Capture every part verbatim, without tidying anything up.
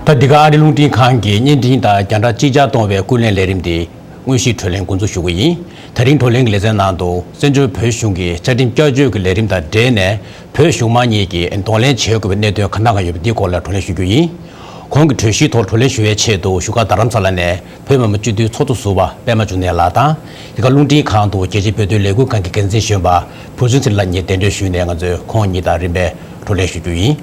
ད་འདི་ག་ཨ་རི་རླུང་འཕྲིན་ཁང་གི་བརྙན་འཕྲིན་དང་རྒྱང་བསྒྲགས་གཅིག་ཆར་གཏོང་བའི་སྐུ་ལས་ལས་རིམ་དེ་དངོས་གཞིའི་བགྲོ་གླེང་འགོ་འཛུགས་ཞུ་གི་ཡིན། དེ་རིང་བགྲོ་གླེང་གི་ལེ་ཚན་ནང་དུ་བཙན་བྱོལ་བོད་གཞུང་གི་བཅའ་ཁྲིམས་བསྐྱར་བཅོས་ཀྱི་ལས་རིམ་དང་འབྲེལ་ནས་བོད་གཞུང་མང་གཉིས་ཀྱིས་གདོང་ལེན་བྱེད་དགོས་པའི་གནད་དོན་ག་ན་ག་ཡོད་པ་འདིའི་སྐོར་ལ་བགྲོ་གླེང་ཞུ་རྒྱུ་ཡིན། ཁོང་གི་གྲོས་གཞིའི་ཐོག་བགྲོ་གླེང་ཞུ་བའི་ཆེད་དུ་བཞུགས་སྒར་རྡ་རམ་ས་ལ་ནས་བོད་མི་མང་སྤྱི་འཐུས་ཚོགས་གཙོ་ཟུར་པ་པད་མ་འབྱུང་གནས་ལགས་དང་། འདི་ག་རླུང་འཕྲིན་ཁང་དུ་རྒྱལ་སྤྱིའི་བོད་དོན་ལས་འགུལ་ཁང་གི་འགན་འཛིན་གཞོན་པ་བུ་ཆུང་ཚེ་རིང་ལགས་གཉིས་གདན་འདྲེན་ཞུས་ནས་ང་ཚོས་ཁོང་གཉིས་དང་རིམ་པས་བགྲོ་གླེང་ཞུ་རྒྱུ་ཡིན།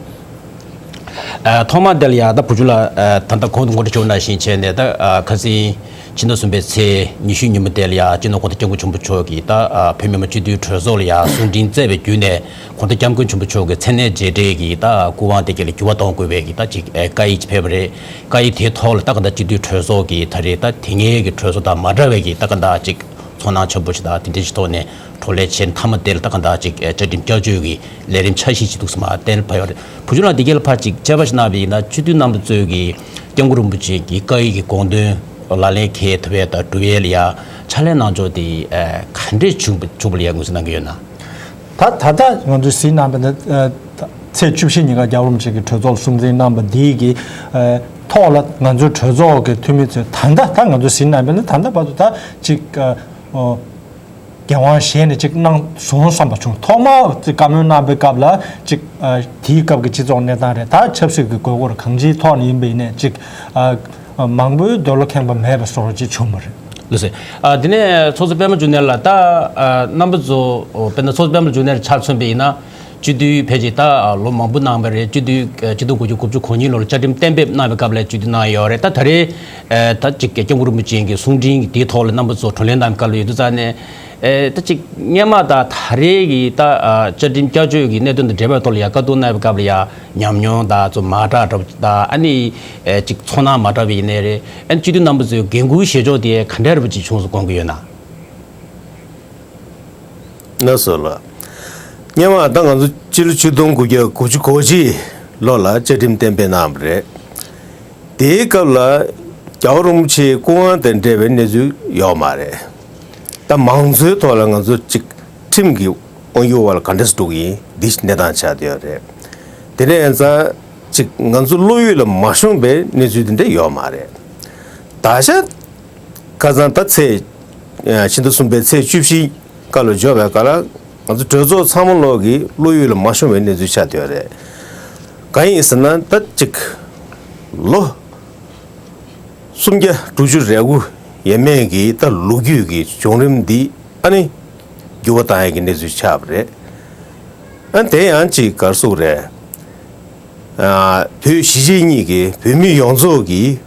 ཨ། ཐོག་མར་དེ་ལ་ཡང་ད་བུ་ཆུང་ལགས། ཨ། ད་ལྟ་གོང་དུ་ངོ་སྤྲོད་བྱུང་ནང་བཞིན་བྱས་ནས་ད། ཨ། ཁ་སང་ཕྱི་ཟླ་གསུམ་པའི་ཚེས་ཉི་ཤུ་ཉིན་མོ་དེ་ལ་ཡང་སྤྱི་ནོར་གོང་ས་སྐྱབས་མགོན་ཆེན་པོ་མཆོག་གིས་ད། ཨ། བོད་མི་མང་སྤྱི་འཐུས་གྲོས་ཚོགས་ལ་ཡང་གསུང་འཕྲིན་བསྩལ་བའི་བརྒྱུད་ནས་གོང་ས་སྐྱབས་མགོན་ཆེན་པོ་མཆོག་གི་མཚན་གནས་མཇལ་འཕྲད་ཀྱི་ད་སྐུ་དབང་དེ་ག་ལ་འགྱུར་བ་གཏོང་དགོས་པའི་གི་ད་ཅིག་ཨེ། བཀའ་ཡིག་ཅིག་ཕེབས་པ་རེད། བཀའ་ཡིག་དེའི་ཐོག་ལ་ད་ག་ད་སྤྱི་འཐུས་གྲོས་ཚོགས་ཀྱིས་ད་རེས་ད་དེ་སྔའི་གི་གྲོས་ཚོགས་དང་མ་འདྲ་བའི་གི་ད་ག་ད་ཅིག་ཚོར་སྣང་ཆེན་པོ་ཞིག་དང་དེ་འདྲ་ཞིག་ཐོག་ནས་བགྲོ་གླེང་བྱས། མཐའ་མ་དེ་ལ་ད་ག་ད་ཅིག་ཨེ། བཅའ་ཁྲིམས་བསྐྱར་བཅོས་ཀྱི་ལས་རིམ་འཆར་གཞི་ཅིག་འདུག་སེ་མར་གཏན་ལ་ཕབ་ཡོད་རེད། བུ་ཆུང་ལགས་འདི་ག་ལ་ཕར་ཅིག་དཔྱད་པ་ཞིག་གནང་བ་ཡིན་ན་སྤྱི་འཐུས་རྣམ་པ་ཚོས་ཀྱི་སྐྱབས་མགོན་རིན་པོ་ཆེ་གི་བཀའ་ཡིག་གི་དགོངས་དོན་ལག་ལེན་འཁེལ་ཐུབ་ཡས་དང་སྒྲུབ་ཡས་ལ་ཡ་ཕྱག་ལས་གནང་ཕྱོགས་དེ་ཨེ། ག་འདྲས་བྱུང་བྱུང་བ་ལ་ཡ་ངོས་འཛིན་གནང་གི་ཡོད་ན། ད་ད་ལྟ་ང་ཚོས་གཟིགས་གནང་བ་ན། ཨ། ཚེས་བཅུ་བཞི་ཉིན་ཀ་རྒྱལ་བ་རིན་པོ་ཆེ་གི་གྲོས་ཚོགས་གསུང་འཕྲིན་གནང་བ་འདི་གི་ཨ། ཐོག་ལ་ང་ཚོའི་གྲོས་ཚོགས་ཀྱི་འཐུས་མི་ཚོས་ད་ལྟ་ད་ང་ཚོས་གཟིགས་གནང་བ་ན་ད་ལྟ་བར་དུ་ད་ཅིག་ཨ། ཨོ། འགན་དབང་བཞེས་ནས་ཅིག་གནང་སོང་བསམ་པ་བྱུང་། ཐོག་མར་ཅིག་བཀའ་མོལ་གནང་བའི་སྐབས་ལ་ཅིག་ཨ། དེའི་སྐབས་ཀྱི་སྤྱི་ཚོགས་གནས་སྟངས་རེད། ད་ཆབ་སྲིད་ཀྱི་དགོས་མཁོ་རེད། གང་ཅིའི་ཐོག་ནས་ཡིན་པ་ཡིན་ནའི་ཅིག་ཨ། མང་པོའི་འདོད་བློ་ཁེངས་པ་མེད་པ་བཟོ་འདྲ་ཅིག་བྱུང་བ་རེད། ལགས་སོ། ཨ། དེ་ནས་ཚོགས་གཙོ་པད་མ་འབྱུང་གནས་ལགས། ད་ཨ། རྣམ་པ་ཚོ་དཔེར་ན་ཚོགས་གཙོ་པད་མ་འབྱུང་གནས་ལ་ཆ་མཚོན་པ་ཡིན་ན་སྤྱི་འཐུས་ཕལ་ཆེར་ད་ལོ་མང་པོ་གནང་བ་རེད། སྤྱི་འཐུས་ཆིག་སྟོང་དགུ་བརྒྱ་དགུ་བཅུ་གོ་གཉིས་ལོ་ལ་བཅའ་ཁྲིམས་གཏན་འབེབས་གནང་བའི་སྐབས་ལ་སྤྱི་འཐུས་གནང་ཡོད་རེད། ད་ད་རེས་ཨ། ད་ཅིག་སྐྱབས་མགོན་རིན་པོ་ཆེ་གི་གསུང་འཕྲིན་དེའི་ཐོག་ལ་རྣམ་པ་ཚོ་བགྲོ་གླེང་གནང་བའི་སྐབས་ལ་ཡོད་དུས་ཙང་ནས། ཨེ། ད་ཅིག་སྔོན་མ་དང་ད་རེས་ཀྱི་ད་ཨ། བཅའ་ཁྲིམས་བསྐྱར་བཅོས་ཀྱི་གནད་དོན་དང་འབྲེལ་བའི་ཐོག་ལ་ཡ་བཀའ་བསྡུར་གནང་བའི་སྐབས་ལ་ཡ་ཉམས་མྱོང་དང་ཚོ་མ་འདྲ་འདྲ་པོ་དང་། ཨ་ནི་ཨེ། ཅིག་ཚོར་སྣང་མ་འདྲ་བ་ཡིན་ནའི་རེད། ཨ་ནི་སྤྱི་འཐུས་རྣམ་པ་ཚོས་འགན་འཁུར་བཞེས་ཕྱོགས་དེ་ག་འདྲ་འདྲ་པོ་ཅིག་བྱུང་སོང་དགོངས་ཀྱི་ཡོད་ན། ལགས་སོ་ལགས། སྔོན་མ་ད་ང་ཚོ་སྤྱི་ལོ་ཆིག་སྟོང་དགུ་བརྒྱ་དགུ་བཅུ་གོ་གཅིག་ལོ་ལ་བཅའ་ཁྲིམས་གཏན་འབེབས་གནང་བ་རེད། དེའི་སྐབས་ལ་རྒྱལ་བ་རིན་པོ་ཆེའི་སྐུ་དབང་དང་འབྲེལ་བའི་གནས་ཚུལ་ཡོད་མ་རེད། ད་མང་གཙོའི་ཐོག་ལ་ང་ཚོ་གཅིག་ཁྲིམས་ཀྱི་དབང་སྒྱུར་བ་ལ་ག་འདྲ་སེ་འགྲོ་གི་ཡིན། འདི་གནས་སྟངས་ཆགས་བསྡད་ཡོད་རེད། དེ་ནས་ཡང་ཙང་གཅིག་ང་ཚོ་བློ་ཡུལ་ལ་མ་ཤོང་བའི་གནས་ཚུལ་དེ་འདྲ་ཡོད་མ་རེད། ད་ཆ་ཁ་སང་ད་ཚེས་ཨ། ཕྱི་ཟླ་གསུམ་པའི་ཚེས་བཅུ་བཞི་སྐབས་ལ་འབྱོར་བའི་སྐབས་ལ་ང་ཚོ་གྲོས་ཚོགས་ཚང་མ་ལོག་གི་བློ་ཡུལ་ལ་མ་ཤོང་བའི་གནས་ཚུལ་ཆགས་བསྡད་ཡོད་རེད། གང་ཡིན་ཟེར་ན་ད་གཅིག་ལོ་སུམ་བརྒྱ་དྲུག་ཅུ་རེ་དགུ་ཡས་མས་ཀྱི་ད་ལོ་རྒྱུས་ཀྱི་བྱུང་རིམ་འདི་ཨ་ནི་འགྱུར་བ་བཏང་ཡས་ཀྱི་གནས་ཚུལ་ཆགས་པ་རེད། ཨ་དེ་ཡང་གཅིག་ག་རེ་ཟེར་དགོས་རེད། ཨ། བོད་གཞིས་བྱེས་གཉིས་ཀྱི་བོད་མི་ཡོངས་རྫོགས་ཀྱི་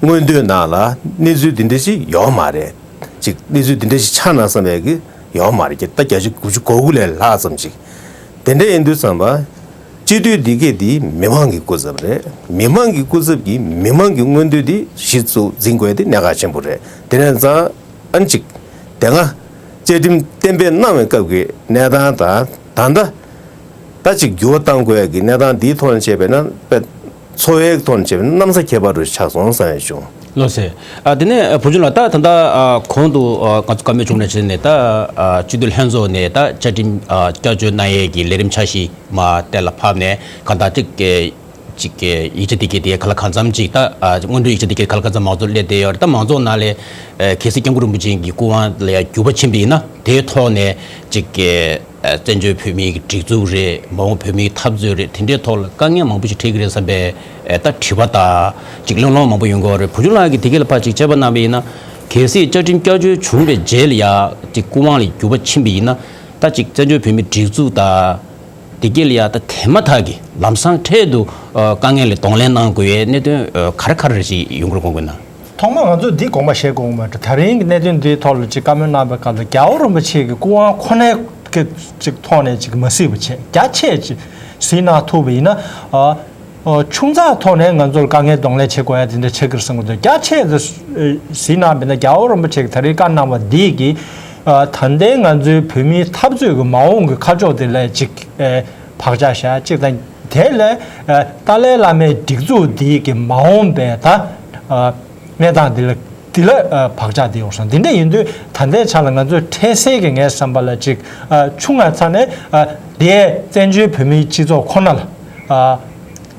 མངོན་འདོད་ནང་ལ་གནས་ཚུལ་འདི་འདྲ་ཞིག་ཡོད་མ་རེད། ཅིག་གནས་ཚུལ་འདི་འདྲ་ཞིག་ཆགས་ན་བསམ་པའི་གི་ཡོད་མ་རེད། ད་བརྒྱ་ཆ་དགུ་བཅུ་གོ་དགུ་ལས་ལྷག་ཙམ་ཅིག་དེ་འདྲ་ཡིན་དུས་ཙམ་པ། སྤྱི་འཐུས་འདི་གས་འདི་མི་མང་གི་སྐུ་ཚབ་རེད། མི་མང་གི་སྐུ་ཚབ་ཀྱིས་མི་མང་གི་མངོན་འདོད་འདི་གཞི་བཙུགས་འཛིན་དགོས་དེ་གནད་འགག་ཆེན་པོ་རེད། དེ་ནས་ཙང་ཨ་ནི་ཅིག་དེ་སྔ་བཅའ་ཁྲིམས་གཏན་འབེབས་གནང་བའི་སྐབས་ཀྱི་གནས་སྟངས་དང་ད་ལྟ་ད་ཅིག་འགྱུར་བ་གཏང་དགོས་ཀྱི་གནས་སྟངས་འདིའི་ཐོག་ནས་བྱས་པས་ན། དཔེ་འཚོ་བའི་ཐོག་ནས་བྱས་པས་ན་གནམ་ས་ཁྱད་པར་དུ་ཆགས་སོང་བསམ་ཡས་བྱུང་། ལགས་སོ། ཨ། དེ་ནས་ཨ། བུ་ཆུང་ལགས། ད་ད་ལྟ་ཨ། གོང་དུ་ཨ། ང་ཚོ་བཀའ་མོལ་བྱུང་ནང་བཞིན་ནས་ད་ཨ། སྤྱི་འཐུས་ལྷན་ཚོགས་ནས་ད་བཅའ་ཁྲིམས་ཨ། བསྐྱར་བཅོས་གནང་ཡས་ཀྱི་ལས་རིམ་འཆར་གཞི་མར་གཏན་ལ་ཕབ་ནས་གང་ལྟར་ཅིག་གི་ཅིག་གི་ཡིག་ཆ་དེ་གའི་དེ་ག་ལ་གང་འཚམ་ཅིག་ད་ཨ། སྔོན་འགྲོའི་ཡིག་ཆ་དེ་གའི་ག་ལ་གང་འཚམ་མང་ཚོགས་སླེབས་བསྡད་ཡོད་རེད། ད་མང་ཚོགས་ནང་ལ་ཨ། གལ་སྲིད་སྐྱབས་མགོན་རིན་པོ་ཆེ་གི་སྐུ་དབང་ལ་ཡང་འགྱུར་བ་ཕྱིན་པ་ཡིན་ན་དེའི་ཐོག་ནས་ཅིག་གི་ཨ། བཙན་བྱོལ་བོད་མིའི་སྒྲིག་འཛུགས་རེད། མ་འོངས་བོད་མིའི་འཐབ་རྩོད་རེད། དེ་འདྲའི་ཐོག་ལ་དཀའ་ངལ་མང་པོ་ཞིག་འཕྲད་ཀྱི་རེད་བསམ་པའི་ཨ། ད་དྲི་བ་དང་ཅིག་གླེང་སློང་མང་པོ་ཡོང་གི་ཡོད་རེད། བུ་ཆུང་ལགས་ཀྱིས་དེ་ག་ལ་ཕར་ཅིག་དཔྱད་པ་གནང་བ་ཡིན་ན། གལ་སྲིད་བཅའ་ཁྲིམས་བསྐྱར་བཅོས་བྱུང་བའི་རྗེས་ལ་ཡང་ཅིག་སྐུ་དབང་ལ་འགྱུར་བ་ཕྱིན་པ་ཡིན་ན། ད་ཅིག་བཙན་བྱོལ་བོད་མིའི་སྒྲིག་འཛུགས་དང་དེ་ག་ལ་ཡང་ད་དེ་མ་ཐག་གི་ལམ་སང་འཕྲལ་དུ་ཨ། དཀའ་ངལ་ལ་གདོང་ལེན་གནང་དགོས་པའི་གནད་དོན་ཨ། ག་རེ་ག་རེ་ཞིག་ཡོང་གི་རེད་དགོངས་ཀྱི་ན། ཐོག་མར་ང་ཚོས་འདི་དགོངས་པ་བཞེས་དགོས་མ་རེད། ད་རིང་གི་གནད་དོན་འདིའི་ཐོག་ལ་ཅིག་བཀའ་མོལ་གནང་བའི་སྐབས་ལ་རྒྱལ་བ་རིན་པོ་ཆེ་གི་སྐུ་དབང་ཁོ་ནའི་གི་ཅིག་ཐོག་ནས་ཅིག་མ་གཟིགས་པ་བྱས། རྒྱ་ཆེ་ཅིག་གཟིགས་གནང་ཐུབ་པ་ཡིན་ན། ཨ། ཨ། ཆུང་ཙག་ཐོག་ནས་ང་ཚོར་དཀའ་ངལ་གདོང་ལེན་བྱེད་དགོས་ཡ་དེ་འདྲ་ཆགས་ཀྱི་རེད་བསམ་གྱི་འདུག་རྒྱ་ཆེ་དུ་གཟིགས་གནང་བ་ཡིན་ན་རྒྱལ་བ་རིན་པོ་ཆེ་གིས་ད་རེས་བཀའ་གནང་བ་འདི་གིས། ཨ། ད་ལྟའི་ང་ཚོའི་བོད་མིའི་འཐབ་རྩོད་ཀྱི་མ་འོངས་ཀྱི་ཁ་ཕྱོགས་དེ་ལ་ཅིག་ཨ། བག་ཆགས་བཞག་ཅིག་དང་། དེ་ལས་ཨ། ཏཱ་ལའི་བླ་མའི་སྒྲིག་འཛུགས་འདི་གི་མ་འོངས་པའི་ད་ཨ། གནས་སྟངས་འདི་ལ་འདི་ལ་ཨ། བག་ཆགས་འདི་ཡོང་སོང་། འདི་འདྲ་ཡིན་དུས་ད་ལྟའི་ཆ་ལ་ང་ཚོས་འཕྲལ་སེལ་གྱི་ངའི་བསམ་པ་ལ་ཅིག་ཨ། ཆུང་ང་ཚ་ནས་ཨ། དེ་བཙན་བྱོལ་བོད་མིའི་སྤྱི་ཚོགས་ཁོ་ན་ལ་ཨ།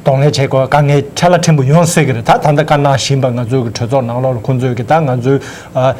གདོང་ལེན་བྱེད་དགོས་དཀའ་ངལ་ཕྲན་ལ་ཕྲན་བུ་ཡོང་སྲིད་ཀྱི་རེད། ད་ད་ལྟ་བཀའ་གནང་བཞིན་པ་ང་ཚོའི་གི་གྲོས་ཚོགས་ནང་ལོགས་ལ་ཁོང་ཚོས་གི་ད་ང་ཚོའི་ཨ་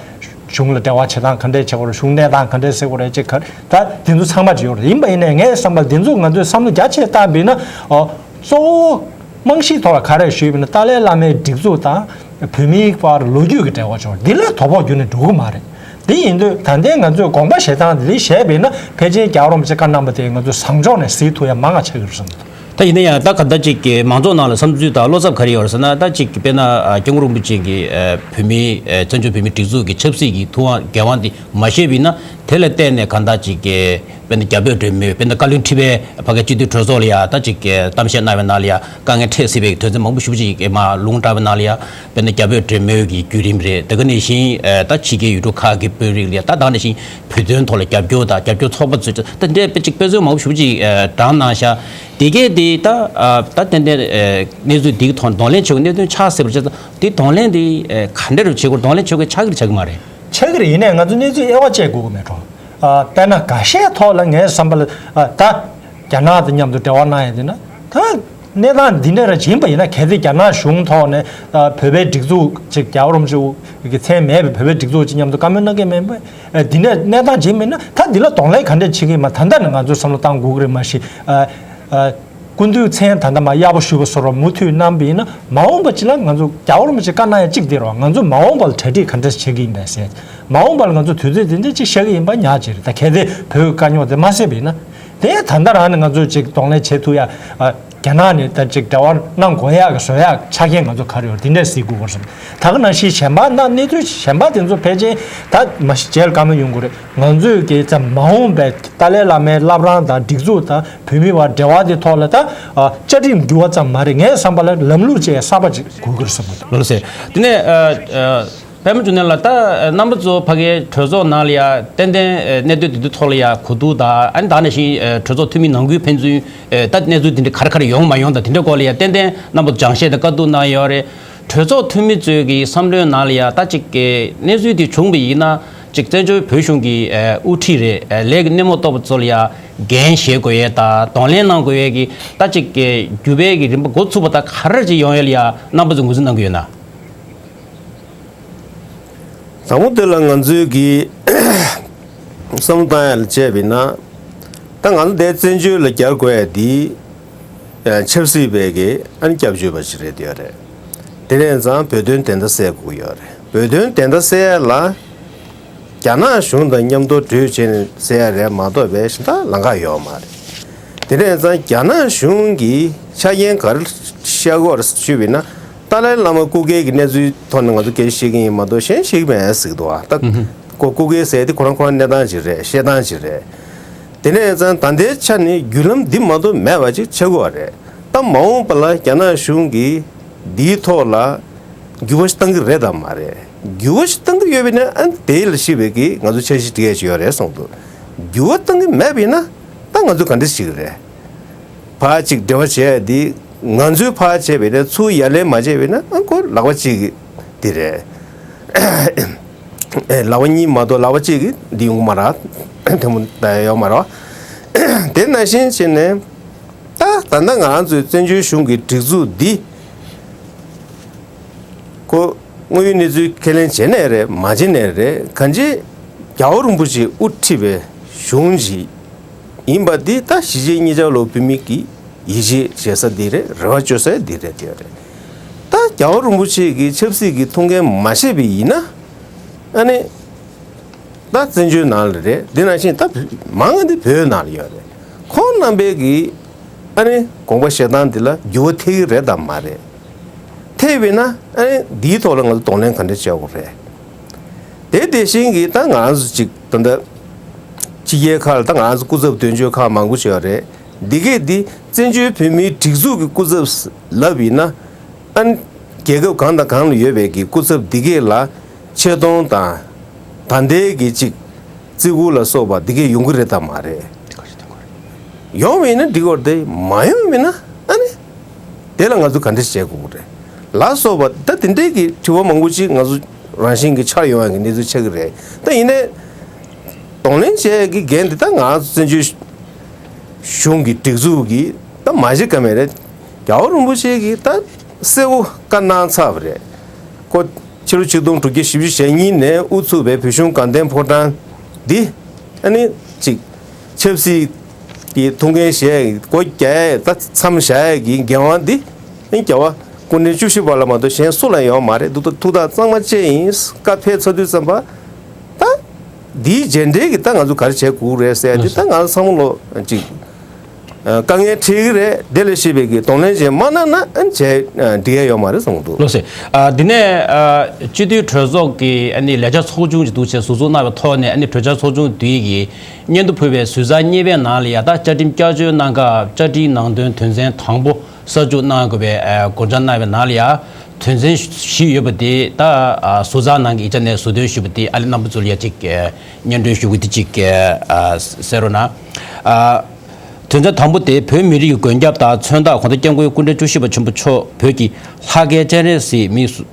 གཞུང་ལ་འབྲེལ་བ་བྱེད་སྟངས་ག་འདྲས་བྱེད་དགོས་རེད། གཞུང་གནས་སྟངས་ག་འདྲས་སེལ་དགོས་རེད། ཅེས་ག་ད་དེ་ཚོ་ཚང་མ་ཅིག་ཡོད་རེད། ཡིན་པ་ཡིན་ནའི་ངའི་བསམ་པར་དེ་ཚོ་ང་ཚོས་བསམ་བློ་རྒྱ་ཆེ་བཏང་བ་ཡིན་ན། ཨོ། གཙོ་བོ་རྨང་གཞིའི་ཐོག་ལ་ག་རེ་ཞུས་པ་ཡིན་ན། ཏཱ་ལའི་བླ་མའི་སྒྲིག་འཛུགས་དང་བོད་མིའི་བར་ལོ་རྒྱུས་ཀྱི་འབྲེལ་བ་ཆོག་འདི་ལས་དོ་ཕོག་བརྒྱུད་ནས་འགྲོ་གི་མ་རེད། དེ་ཡིན་དུས་ད་ལྟའི་ང་ཚོས་དགོངས་པ་བཞེས་སྟངས་འདི་བཞེས་པ་ཡིན་ན། ཕལ་ཆེར་རྒྱལ་བ་རིན་པོ་ཆེ་བཀའ་གནང་བ་དེ་ང་ཚོས་བཟང་ཕྱོགས་ནས་གཟིགས་ཐུབ་ཡ་མང་ང་ཆགས་ཀྱི་རེད་བསམ་གྱི་འདུག་ད་ཡིན་ན་ཡང་ད་ག་འདྲ་ཅིག་གི་མང་ཚོགས་ནང་ལ་བསམ་ཚུལ་དང་བློ་འཚབ་ག་རེ་ཡོད་རེད་ཟེར་ན། ད་ཅིག་དཔེར་ན་ཨ་སྐྱབས་མགོན་རིན་པོ་ཆེ་གིས་ཨ་བོད་མིའི་ཨ་བཙན་བྱོལ་བོད་མིའི་སྒྲིག་འཛུགས་ཀྱི་ཆབ་སྲིད་ཀྱི་ཐུབ་དབང་འགན་དབང་འདི་མ་བཞེས་པ་ཡིན་ན། དེ་ལ་བརྟེན་ནས་གང་ལྟར་ཅིག་གི་དཔེར་ན་རྒྱ་བོད་འབྲེལ་མོལ། དཔེར་ན་བཀའ་བློན་ཁྲི་པས་ཕ་གིའི་སྤྱི་འཐུས་གྲོས་ཚོགས་ལ་ཡ་ད་ཅིག་གི་གཏམ་བཤད་གནང་བའི་ནང་ལ་ཡ་དཀའ་ངལ་འཕྲད་སྲིད་པའི་དོན་ཚན་མང་པོ་ཞེ་པོ་ཅིག་མར་ལུང་དྲངས་པའི་ནང་ལ་ཡ། དཔེར་ན་རྒྱ་བོད་འབྲེལ་མོལ་གྱི་བརྒྱུད་རིམ་རེད། དེ་ག་ནང་བཞིན་ཨ་ད་ཕྱི་རྒྱལ་ཡུལ་གྲུ་ཁག་གི་དཔོན་རིགས་ལ་ཡ་ད་དེ་ག་ནང་བཞིན་བོད་དོན་ཐོག་ལ་རྒྱབ་སྐྱོར་དང་རྒྱབ་སྐྱོར་ཚོགས་པ་ཚོས་ད་འདྲའི་དཔེ་ཅིག་དཔེ་མཚོན་མང་པོ་ཞེ་པོ་ཅིག་ཨ་དྲངས་གནང་ཤག་དེ་གས་དེ་ད་ཨ་ད་ཏན་ཏན་ཨ་གནས་ཚུལ་འདིའི་ཐོག་གདོང་ལེན་བྱེད་དགོས། གནད་དོན་ཆགས་སྲིད་པ་རེད། དེ་གདོང་ལེན་དེ་ཨ་ག་འདྲ་རུ་བྱེད་དགོས། གདོང་ལེན་བྱེད་དགོས། ཆགས་ཀྱི་རེད་ཆགས་ཀྱི་མ་རེད། ཆགས་ཀྱི་རེད། ཡིན་ནའི་ང་ཚོ་གནས་ཚུལ་དབྱེ་བ་བཅད་དགོས་ཀྱི་མེད་འགྲོ། ཨ་དཔེར་ན་འགའ་ཤས་ཐོག་ལ་ངའི་བསམ་པ་ལ་ཨ་ད་རྒྱ་ནག་དང་མཉམ་དུ་འབྲེལ་བ་གནང་ཡ་དེ་ན་ད་གནས་སྟངས་འདི་འདྲ་ར་ཡིན་པ་ཡིན་ན། གལ་ཏེ་རྒྱ་ནག་གཞུང་ཐོག་ནས་ཨ་བོད་པའི་སྒྲིག་འཛུགས་ཅིག་རྒྱལ་བ་རིན་པོ་ཆེ་གི་མཚན་མེད་པའི་བོད་པའི་སྒྲིག་འཛུགས་ཅིག་མཉམ་དུ་བཀའ་མོལ་གནང་གི་མེད་པ། ཨ་འདི་འདྲ་གནས་སྟངས་ཅིག་མིན་ན་ད་འདི་ལ་གདོང་ལེན་ག་འདྲ་བྱེད་ཀྱི་ཡིན་པ་ད་ལྟ་ནས་ང་ཚོས་བསམ་བློ་བཏང་དགོས་ཀྱི་རེད། མ་གཞི་ཨ་ཨ། སྐུ་མདུན་མཚན་ད་ལྟ་མ་གཡར་པོ་ཞུས་པ་བཟོ་འདྲ་མུ་མཐུད་གནང་བ་ཡིན་ན། མ་འོངས་པ་ཅིག་ལ་ང་ཚོ་རྒྱལ་བ་རིན་པོ་ཆེ་བཀའ་གནང་ཡ་གཅིག་དེ་རེད་བ། ང་ཚོ་མ་འོངས་པ་ལ་གྲ་སྒྲིག་ག་འདྲ་བྱེད་ཀྱི་ཡིན་པས་ཟེར། མ་འོངས་པ་ལ་ང་ཚོ་དུས་ཚོད་དེ་འདྲ་ཅིག་བཞག་གི་ཡིན་པ་ཉག་ཅིག་རེད། ད་གལ་ཏེ་བོད་ཀྱི་དཀའ་རྙོག་དེ་མ་སེལ་བ་ཡིན་ན། དེ་ད་ལྟ་རང་ནས་ང་ཚོས་ཅིག་གདོང་ལེན་བྱེད་ཐུབ་ཡ། ཨ་རྒྱ་ནག་ནས་ད་ཅིག་འབྲེལ་བ་གནང་དགོས་ཡག་གི་བཟོ་ཡག་ཆ་རྐྱེན་ང་ཚོ་ག་རེ་ཡོད་དེ་འདྲས་གཟིགས་དགོས་པ་རེད། ད་ག་ནང་བཞིན་གཞན་པ་ན་གནས་ཚུལ་གཞན་པ་དེ་ཚོ་ཕལ་ཆེར་ད་མ་གཞི་རྗེས་ལ་བཀའ་མོལ་ཡོང་དགོས་རེད། ང་ཚོས་ཀྱི་ཙམ་མ་འོངས་པའི་ཏཱ་ལའི་བླ་མའི་བླ་བྲང་དང་སྒྲིག་འཛུགས་དང་བོད་མི་བར་འབྲེལ་བ་དེ་ཐོག་ལ་ད་ཨ་བཅའ་ཁྲིམས་འགྱུར་བ་ཙམ་མ་རེད། ངའི་བསམ་པ་ལ་ལམ་ལུགས་བཅས་གསར་པ་ཅིག་དགོས་ཀྱི་རེད་བསམ་གྱི་འདུག་ལགས་སེ། དེ་ནས་ཨ་ཨ་པད་མ་འབྱུང་གནས་ལགས། ད་རྣམ་པ་ཚོ་ཕ་གིའི་གྲོས་ཚོགས་ནང་ལ་ཡ་ཏན་ཏན་ཨ་གནད་དོན་དེ་ཚོའི་ཐོག་ལ་ཡ་གོ་བསྡུར་དང་། ཨ་ནི་ད་ནང་བཞིན་ཨ་གྲོས་ཚོགས་འཐུས་མི་ནང་ཁུལ་ཕན་ཚུན་ཨ་ད་གནས་ཚུལ་དེ་འདྲ་ག་རེ་ག་རེ་ཡོང་མ་ཡོང་དང་དེ་འདྲའི་སྐོར་ལ་ཡ་ཏན་ཏན་རྣམ་པ་ཚོ་སྦྱང་བཤད་དང་བཀའ་བསྡུར་གནང་ཡོད་རེད། གྲོས་ཚོགས་འཐུས་མི་ཚོའི་གི་བསམ་བློའི་ནང་ལ་ཡ་ད་ཅིག་གི་གནས་ཚུལ་དེ་བྱུང་བ་ཡིན་ན། ཅིག་བཙན་བྱོལ་བོད་གཞུང་གི་ཨ་དབུ་ཁྲིད་རེད། ཨ་ལས་ཀྱི་སྣེ་མོ་གཏོགས་པ་ཚོ་ལ་ཡ་འགན་བཞེས་དགོས་ཡས་དང་གདོང་ལེན་གནང་དགོས་ཡས་ཀྱི་ད་ཅིག་གི་འགྱུར་བའི་གི་རིམ་པ་འགོ་ཚུགས་པ་ད་ག་རེ་ཅིག་ཡོང་ཡས་ལ་ཡ་རྣམ་པ་ཚོས་ངོས་འཛིན་གནང་གི་ཡོད་ན། དང་པོ་དེ་ལ་ང་ཚོས་ཀྱི་བསམ་བློ་བཏང་ཡ་ལ་བྱས་པ་ཡིན་ན། ད་ང་ཚོ་འདིར་བཙན་བྱོལ་ལ་རྒྱག་དགོས་ཡ་འདི་ཡང་ཆབ་སྲིད་པའི་གི་ཨ་ནི་སྐྱབས་བཅོལ་བ་ཞིག་རེད་ཡོད་རེད། དེ་ནས་ཙང་བོད་དོན་བདེན་མཐའ་གསལ་དགོས་ཡོད་རེད། བོད་དོན་བདེན་མཐའ་གསལ་ཡ་ལ་རྒྱ་ནག་གཞུང་དང་མཉམ་དུ་གྲོས་བྱས་ནས་གསལ་ཡ་རེད་མ་གཏོགས་པའི་གཞན་དག་ལམ་ཁ་ཡོད་མ་རེད། དེ་ནས་ཙང་རྒྱ་ནག་གཞུང་གིས་ཆ་རྐྱེན་ག་རེ་བཤད་ཀྱི་ཡོད་རེད་ཞུས་པ་ཡིན་ན། ཏཱ་ལའི་བླ་མ་སྐུ་སྒེར་གྱི་གནས་ཚུལ་ཐོག་ནས་ང་ཚོ་སྐད་ཆ་བཤད་ཀྱི་ཡིན་མ་གཏོགས་གཞན་བཤད་ཀྱི་མེད་ཟེར་གྱི་འདུག་བ། ད་ཁོ་སྐུ་སྒེར་ཟེར་དེ་ཁོ་རང་ཁོ་རང་གནས་སྟངས་ཅིག་རེད། བཤད་སྟངས་ཅིག་རེད། དེ་ནས་ཙང་ད་ལྟའི་ཆ་ནས་བརྒྱུད་ལམ་འདི་མ་གཏོགས་མེད་པ་ཅིག་ཆགས་ཀྱི་ཡོད་རེད། ད་མ་འོངས་པ་ལ་རྒྱ་ནག་གཞུང་གིས་འདིའི་ཐོག་ལ་འགྱུར་བ་ཞིག་གཏང་གི་རེད་དམ་མ་རེད། འགྱུར་བ་ཞིག་གཏང་གི་ཡོད་པ་ཡིན་ན་ཨ་ནི་དེ་ལ་གཞིགས་པའི་གི་ང་ཚོ་འཆར་གཞི་སྒྲིག་ཡས་ཅིག་ཡོད་རེད་གསུངས་འདུག་འགྱུར་བ་གཏང་གི་མེད་པ་ཡིན་ན་ད་ང་ཚོ་ག་འདྲ་ཞིག་རེད། ཕར་ཅིག་འབྲེལ་བ་བྱས་ཡ་འདི་ང་ཚོས་ཕར་བྱས་པ་ཡིན་ན། ཚུར་ཡ་ལན་མ་བྱས་པ་ཡིན་ན་ཨ་ཁོ་ལག་པ་གཅིག་གི་འདི་རེད། ཨེ་ལག་པ་གཉིས་མ་གཏོགས་ལག་པ་གཅིག་གིས་འདི་ཡོང་གི་མ་རེད། དེ་མོ་ད་ཡོད་མ་རེད་བ། དེ་ནང་བཞིན་བྱས་ནས་ད་ད་ལྟ་ང་རང་ཚོའི་བཙན་བྱོལ་གཞུང་གི་སྒྲིག་འཛུགས་འདི་ཁོ་དངོས་ཡོད་གནས་ཚུལ་ཁས་ལེན་བྱས་ནའི་རེད། མ་བྱས་ནའི་རེད། གང་ཅི་རྒྱལ་བ་རིན་པོ་ཆེས་དབུ་ཁྲིད་པའི་གཞུང་ཅིག་ཡིན་པ་འདི་ད་གཞིས་བྱེས་གཉིས་ཆར་ལོ་བོད་མི་གི་ཡིད་ཆེས་བྱེད་ས་འདི་རེད། རེ་བ་བཅོལ་ས་འདི་རེད། དེ་རེད། ད་རྒྱལ་བ་རིན་པོ་ཆེ་གི་ཆབ་སྲིད་ཀྱི་ཐུགས་འགན་མ་བཞེས་པ་ཡིན་ན། ཨ་ནི་ད་བཙན་བྱོལ་ནང་ལ་རེད། འདི་ནང་བཞིན་ད་མང་ང་འདི་བོད་ནང་ལ་ཡོད་རེད། ཁོང་རྣམ་པའི་གི་ཨ་ནི་དགོངས་པ་བཞེས་སྟངས་འདི་ལ་འགྱུར་བ་ཐེབས་ཀྱི་རེད་དམ་མ་རེད། ཐེབས་པ་ཡིན་ན་ཨ་ནི་འདིའི་ཐོག་ལ་ང་ཚོ་གདོང་ལེན་ག་འདྲ་བྱེད་དགོས་རེད། དེ་དེ་བཞིན་གྱི་ད་ང་རང་ཚོ་ཅིག་ད་ལྟ་ཕྱི་རྒྱལ་ཁག་ལ་ད་ང་རང་ཚོ་སྐུ་ཚབ་དོན་གཅོད་ཁག་མང་པོ་ཅིག་ཡོད་རེད། འདི་གས་འདི་བཙན་བྱོལ་བོད་མིའི་སྒྲིག་འཛུགས་ཀྱི་སྐུ་ཚབ་ལབ་ཡིན་ན། ཨ་ནི་རྒྱལ་ཁབ་གང་དང་གང་ལ་ཡོད་པའི་གི་སྐུ་ཚབ་འདི་གས་ལ་ཆེ་མཐོང་དང་ད་ལྟའི་གི་ཅིག་བརྩི་བཀུར་ལ་སོགས་པ་འདི་གས་ཡོང་གི་རེད་དམ་མ་རེད། ཡོང་བ་ཡིན་ན་འགྲིག་གི་རེད། མ་ཡོང་བ་ཡིན་ན་ཨ་ནི་དེ་ལ་ང་ཚོ་ག་འདྲ་བྱེད་དགོས་ཀྱི་རེད་ལ་སོགས་པ། ད་དེ་འདྲའི་གི་དྲི་བ་མང་པོ་ཅིག་ང་ཚོ་རང་བཞིན་གྱི་འཆར་ཡོང་ཡ་གི་གནས་ཚུལ་ཆགས་ཀྱི་རེད། ད་ཡིན་ནའི་གདོང་ལེན་བྱེད་ཡ་གི་འགན་དེ་ད་ང་ཚོ་བཙན་བྱོལ་གཞུང་གི་སྒྲིག་འཛུགས་ཀྱི་ད་མ་གཞི་ཀ་མེད་རེད། རྒྱལ་བ་རིན་པོ་ཆེ་གིས་ད་གསལ་པོ་བཀའ་གནང་ཚར་བ་རེད། ཁོ་ཕྱི་ལོ་ཆིག་སྟོང་དྲུག་བརྒྱ་བཞི་བཅུ་ཞེ་གཉིས་ནས་དབུ་ཚུགས་པའི་བོད་གཞུང་དགའ་ལྡན་ཕོ་བྲང་འདི་ཨ་ནི་ཅིག་ཆབ་སྲིད་ཀྱི་ཐུགས་འགན་བཞེས་སྒོ་རྒྱག་ཡས་ད་མཚམས་བཞག་ཡས་ཀྱི་འགན་དབང་འདི་ཨ་ནི་རྒྱལ་བ་སྐུ་ཕྲེང་བཅུ་བཞི་པ་ལ་མ་གཏོགས་གཞན་སུ་ལ་ཡོད་མ་རེད་འདུག་ད་ཐུགས་ཐག་གཙང་མ་བཅད་ཡིན། བཀའ་ཕེབས་ཚར་དུས་ཙམ་པ་ད་འདིའི་རྗེས་འབྲེལ་གྱི་ད་ང་ཚོ་ག་རེ་བྱེད་དགོས་རེད་ཟེར་ཡ་འདི་ད་ང་ཚོ་ཚང་མ་ལོ་ཅིག་དཀའ་ངལ་འཕྲད་ཀྱི་རེད། དེ་ལས་ཤེས་པའི་གི་གདོང་ལེན་བྱས་མ་གནང་ན་ཨ་ནི་བྱས་འགྲིག་ཡ་ཡོད་མ་རེད་བསམ་གྱི་འདུག་ལགས་སོ། ཨ་འདི་ནས་ཨ་སྤྱི་འཐུས་གྲོས་ཚོགས་ཀྱི་ཨ་ནི་ལས་འཆར་ཚོགས་ཆུང་ཞིག་འདུག་བྱས་ཟུར་འཛུགས་གནང་བའི་ཐོག་ནས་ཨ་ནི་གྲོས་འཆར་ཚོགས་ཆུང་འདིའི་གི་སྙན་ཐོ་ཕུལ་བའི་ཟུར་ཚགས་གཉིས་པའི་ནང་ལ་ཡ་ད་བཅའ་ཁྲིམས་བསྐྱར་བཅོས་གནང་སྐབས་བཅའ་ཁྲིམས་ནང་དོན་དོན་ཚན་དང་པོ་གསར་འཇུག་གནང་དགོས་པའི་ཨ་དགོངས་འཆར་གནང་བའི་ནང་ལ་ཡ་དོན་ཚན་བཞི་ཡོད་པ་དེ་ད་ཨ་ཟུར་ཚགས་ནང་གི་ཡིག་ཆ་ནས་ཟུར་འདོན་ཞུས་པ་དེ་ཨ་ལེ་རྣམ་པ་ཚོ་ལ་ཡ་ཅིག་ཨ་སྙན་སྒྲོན་ཞུ་གི་དེ་ཅིག་ཨ་གསན་རོགས་གནང་། ཨ། དོན་ཚན་དང་པོ་དེ་བོད་མི་རིགས་ཀྱི་མགོན་སྐྱབས་དང་མཚོན་རྟགས་གོང་ས་སྐྱབས་མགོན་སྐུ་ཕྲེང་བཅུ་བཞི་པ་ཆེན་པོ་མཆོག་བོད་ཀྱི་ལྷ་སྐལ་སྤྱན་རས་གཟིགས་མི་སུ་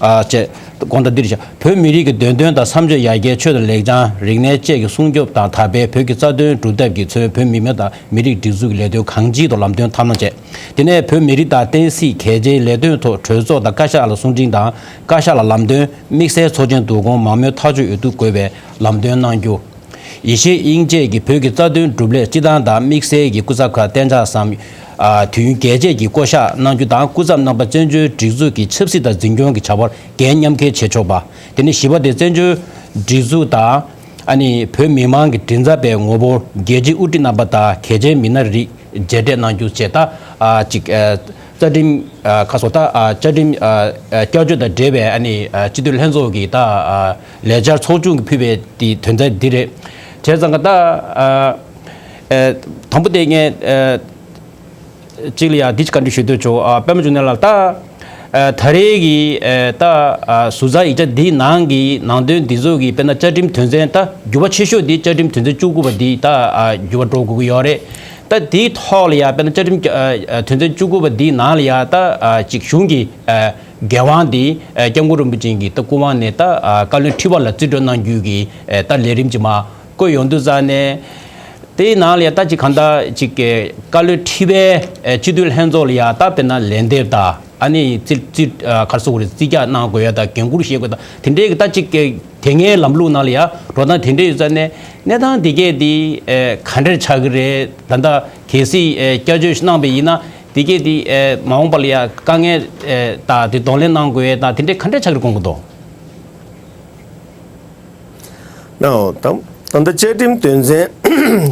ཨ་བཅས་དགོངས་དག་འདིར་བཞག་བོད་མི་རིགས་ཀྱི་བདེན་དོན་དང་མཚམས་སྦྱོར་ཡར་རྒྱས་ཆོས་དང་ལེགས་བྱང་རིག་གནས་བཅས་ཀྱི་སྲུང་སྐྱོབ་དང་དར་སྤེལ་བོད་ཀྱི་རྩ་དོན་སྒྲུབ་ཐབས་ཀྱིས་མཚོན་བོད་མི་མང་དང་མི་རིགས་སྒྲིག་འཛུགས་ཀྱི་ལས་དོན་གང་ཅིའི་ཐོག་ལམ་སྟོན་ཐབས་ལམ་བཅས། དེ་ནས་བོད་མི་རིགས་དང་བསྟན་སྲིད་གལ་ཆེའི་ལས་དོན་ཐོག་གྲོས་ཚོགས་དང་བཀའ་ཤག་ལ་གསུང་འཕྲིན་དང་བཀའ་ཤག་ལ་ལམ་སྟོན་དམིགས་བསལ་ཚོགས་ཆེན་བསྡུ་སྐོང་མང་མོས་ཐག་གཅོད་འོས་བསྡུ་དགོས་པའི་ལམ་སྟོན་གནང་རྒྱུ། ཡེ་ཤེས་དབྱིངས་བཅས་ཀྱིས་བོད་ཀྱི་རྩ་དོན་སྒྲུབ་སླད་སྤྱི་བཏང་དང་དམིགས་བསལ་གྱི་སྐུ་ཚབ་ཁག་གཏན་འཇགས་སམ། ཨ་དུས་ཡུན་རྒྱས་བཅད་ཀྱིས་བསྐོ་གཞག་གནང་རྒྱུ་དང་སྐུ་ཚབ་རྣམ་པ་བཙན་བྱོལ་སྒྲིག་འཛུགས་ཀྱི་ཆབ་སྲིད་དང་འཛིན་སྐྱོང་གི་བྱ་བར་འགན་མཉམ་འཁུར་བྱེད་ཆོག་པ། དེ་ནས་བཞི་པ་དེ་བཙན་བྱོལ་སྒྲིག་འཛུགས་དང་ཨ་ནི་བོད་མི་མང་གི་མགྲིན་ཚབ་པའི་ངོ་བོར་རྒྱལ་སྤྱིའི་དབུ་ཁྲིད་རྣམ་པ་དང་གལ་ཆེའི་མི་སྣ་རིགས་མཇལ་འཕྲད་གནང་རྒྱུ་བཅས་ད་ཨ་ཅིག་ཨ་རྩ་ཁྲིམས་ཨ་ཁ་སོ་ད་ཨ་བཅའ་ཁྲིམས་ཨ་ཨ་བསྐྱར་བཅོས་དང་འབྲེལ་བའི་ཨ་ནི་ཨ་སྤྱི་འཐུས་ལྷན་ཚོགས་ཀྱི་ད་ཨ་ལས་འཆར་ཚོགས་ཆུང་གིས་ཕུལ་བའི་དེ་དོན་ཚན་འདི་རེད། བྱས་ཙང་ག་ད་ཨ་ཨ་དང་པོ་དེ་ངས་ཨ་གཅིག་ལ་ཡ་འདི་གཅིག་བཀའ་འདྲི་ཞུ་འདོད་བྱུང་། ཨ་པད་མ་འབྱུང་གནས་ལགས། ད་ཨ་ད་རེས་ཀྱི་ཨ་ད་ཨ་ཟུར་ཟ་ཡིག་ཆ་འདིའི་ནང་གི་ནང་དོན་འདི་ཚོ་གི་དཔེར་ན་བཅའ་ཁྲིམས་དོན་ཚན་ད་འགྱུར་བ་ཆེ་ཤོས་འདི་བཅའ་ཁྲིམས་དོན་ཚན་བཅུ་དགུ་པ་འདི་ད་ཨ་འགྱུར་བ་འགྲོ་དགོས་ཀྱི་ཡོད་རེད། ད་དེའི་ཐོག་ལ་ཡ་དཔེར་ན་བཅའ་ཁྲིམས་ཨ་ཨ་དོན་ཚན་བཅུ་དགུ་པ་འདིའི་ནང་ལ་ཡ་ད་ཨ་ཅིག་གཞུང་གི་ཨ་འགན་དབང་འདི་ཨ་སྐྱབས་མགོན་རིན་པོ་ཆེ་གི་ད་སྐུ་དབང་ནས་ད་ཨ་བཀའ་བློན་ཁྲི་པ་ལ་རྩིས་སྤྲོད་གནང་རྒྱུ་གི་ཨ་ད་ལས་རིམ་ཅིག་མར་བཀོད་ཡོང་དུས་ཙང་ནས། དེའི་ནང་ལ་ཡ་ད་ཅིག་གང་ལྟར་ཅིག་གི་བཀའ་བློན་ཁྲི་པའི་ཨེ་སྤྱི་འཐུས་ལྷན་ཚོགས་ལ་ཡ་ད་དཔེར་ན་ལན་འདེབས་དང་ཨ་ནི་རྩིས་རྩིས་ཨ་ག་རེ་ཟེར་དགོས་རེད། རྩིས་རྒྱག་གནང་དགོས་ཡ་དང་འགན་འཁུར་བཞེས་དགོས་དང་དེ་འདྲའི་གི་ད་ཅིག་གི་དེ་སྔའི་ལམ་ལུགས་ནང་ལ་ཡ་འགྲོ་སྟངས་དེ་འདྲ་ཡོད་ཙང་ནས་གནས་སྟངས་དེ་གས་དེ་ཨེ་ག་འདྲ་ཆགས་ཀྱི་རེད། ད་ལྟ་གལ་སྲིད་ཨེ་བསྐྱར་བཅོས་ཤིག་གནང་བ་ཡིན་ན་དེ་གས་དེ་ཨེ་མ་འོངས་པ་ལ་ཡ་དཀའ་ངལ་ཨེ་དང་དེ་གདོང་ལེན་གནང་དགོས་ཡ་དང་དེ་འདྲའི་ག་འདྲ་ཆགས་ཀྱི་རེད་དགོངས་ཀྱི་འདུག་ནའོ། ད་ད་ལྟ་བཅའ་ཁྲིམས་དོན་ཚན་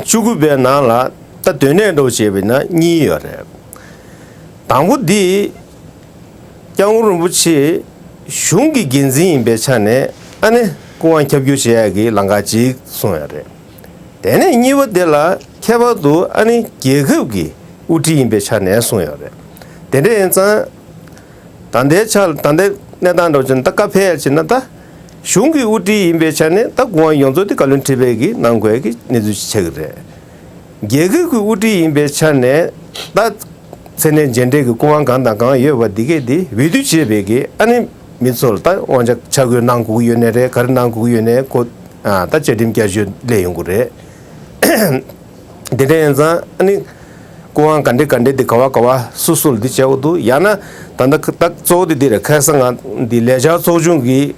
བཅུ་དགུ་པའི་ནང་ལ་ད་དོན་གནད་འདྲ་བོ་བྱས་པ་ཡིན་ན་གཉིས་ཡོད་རེད། དང་པོ་འདི་སྐྱབས་མགོན་རིན་པོ་ཆེ་གཞུང་གི་འགན་འཛིན་ཡིན་པའི་ཆ་ནས་ཨ་ནི་སྐུ་དབང་ཁྱབ་བསྒྱུར་བྱེད་ཡག་གི་ལམ་ཁ་ཅིག་གསུངས་ཡོད་རེད། དེ་ནས་གཉིས་པ་དེ་ལ་ཁྱད་པར་དུ་ཨ་ནི་རྒྱལ་ཁབ་ཀྱི་དབུ་ཁྲིད་ཡིན་པའི་ཆ་ནས་གསུངས་ཡོད་རེད། དེ་འདྲ་ཡིན་ཙང་། ད་ལྟའི་ཆ་ལ་ད་ལྟའི་གནས་སྟངས་འདྲ་བྱས་ན་ད་བཀའ་ཕེབས་ཡ་བྱས་ན་ད་གཞུང་གི་དབུ་ཁྲིད་ཡིན་པའི་ཆ་ནས་ད་སྐུ་དབང་ཡོངས་རྫོགས་དེ་བཀའ་བློན་ཁྲི་པའི་གི་གནང་དགོས་ཀྱི་གནས་ཚུལ་ཞིག་ཆགས་ཀྱི་རེད། རྒྱལ་ཁབ་ཀྱི་དབུ་ཁྲིད་ཡིན་པའི་ཆ་ནས་ད་མཚན་གནས་མཇལ་འཕྲད་ཀྱི་སྐུ་དབང་གང་དང་གང་ཡོད་པ་འདི་གས་འདི་འོས་བསྡུ་བྱས་པའི་གི་ཨ་ནི་མི་ཚོ་ལ་ད་དབང་ཆ་ཆ་བགོས་གནང་དགོས་ཀྱི་ཡོད་ནའི་རེད། ག་རེ་གནང་དགོས་ཀྱི་ཡོད་ནའི་ཁོ་ཨ་ད་བཅའ་ཁྲིམས་བསྐྱར་བཅོས་སླེབས་ཡོང་གི་རེད། དེ་འདྲ་ཡིན་ཙང་ཨ་ནི་སྐུ་དབང་ག་འདྲ་ག་འདྲ་དེ་ག་བ་ག་བ་སུ་སུ་ལ་འདི་བྱས་འོ་འདུག་ཡང་ན་ད་ལྟ་ད་གཙོ་བོ་དེ་འདི་རེད། ཁ་སང་ང་འདི་ལས་འཆར་ཚོགས་ཆུང་གིས་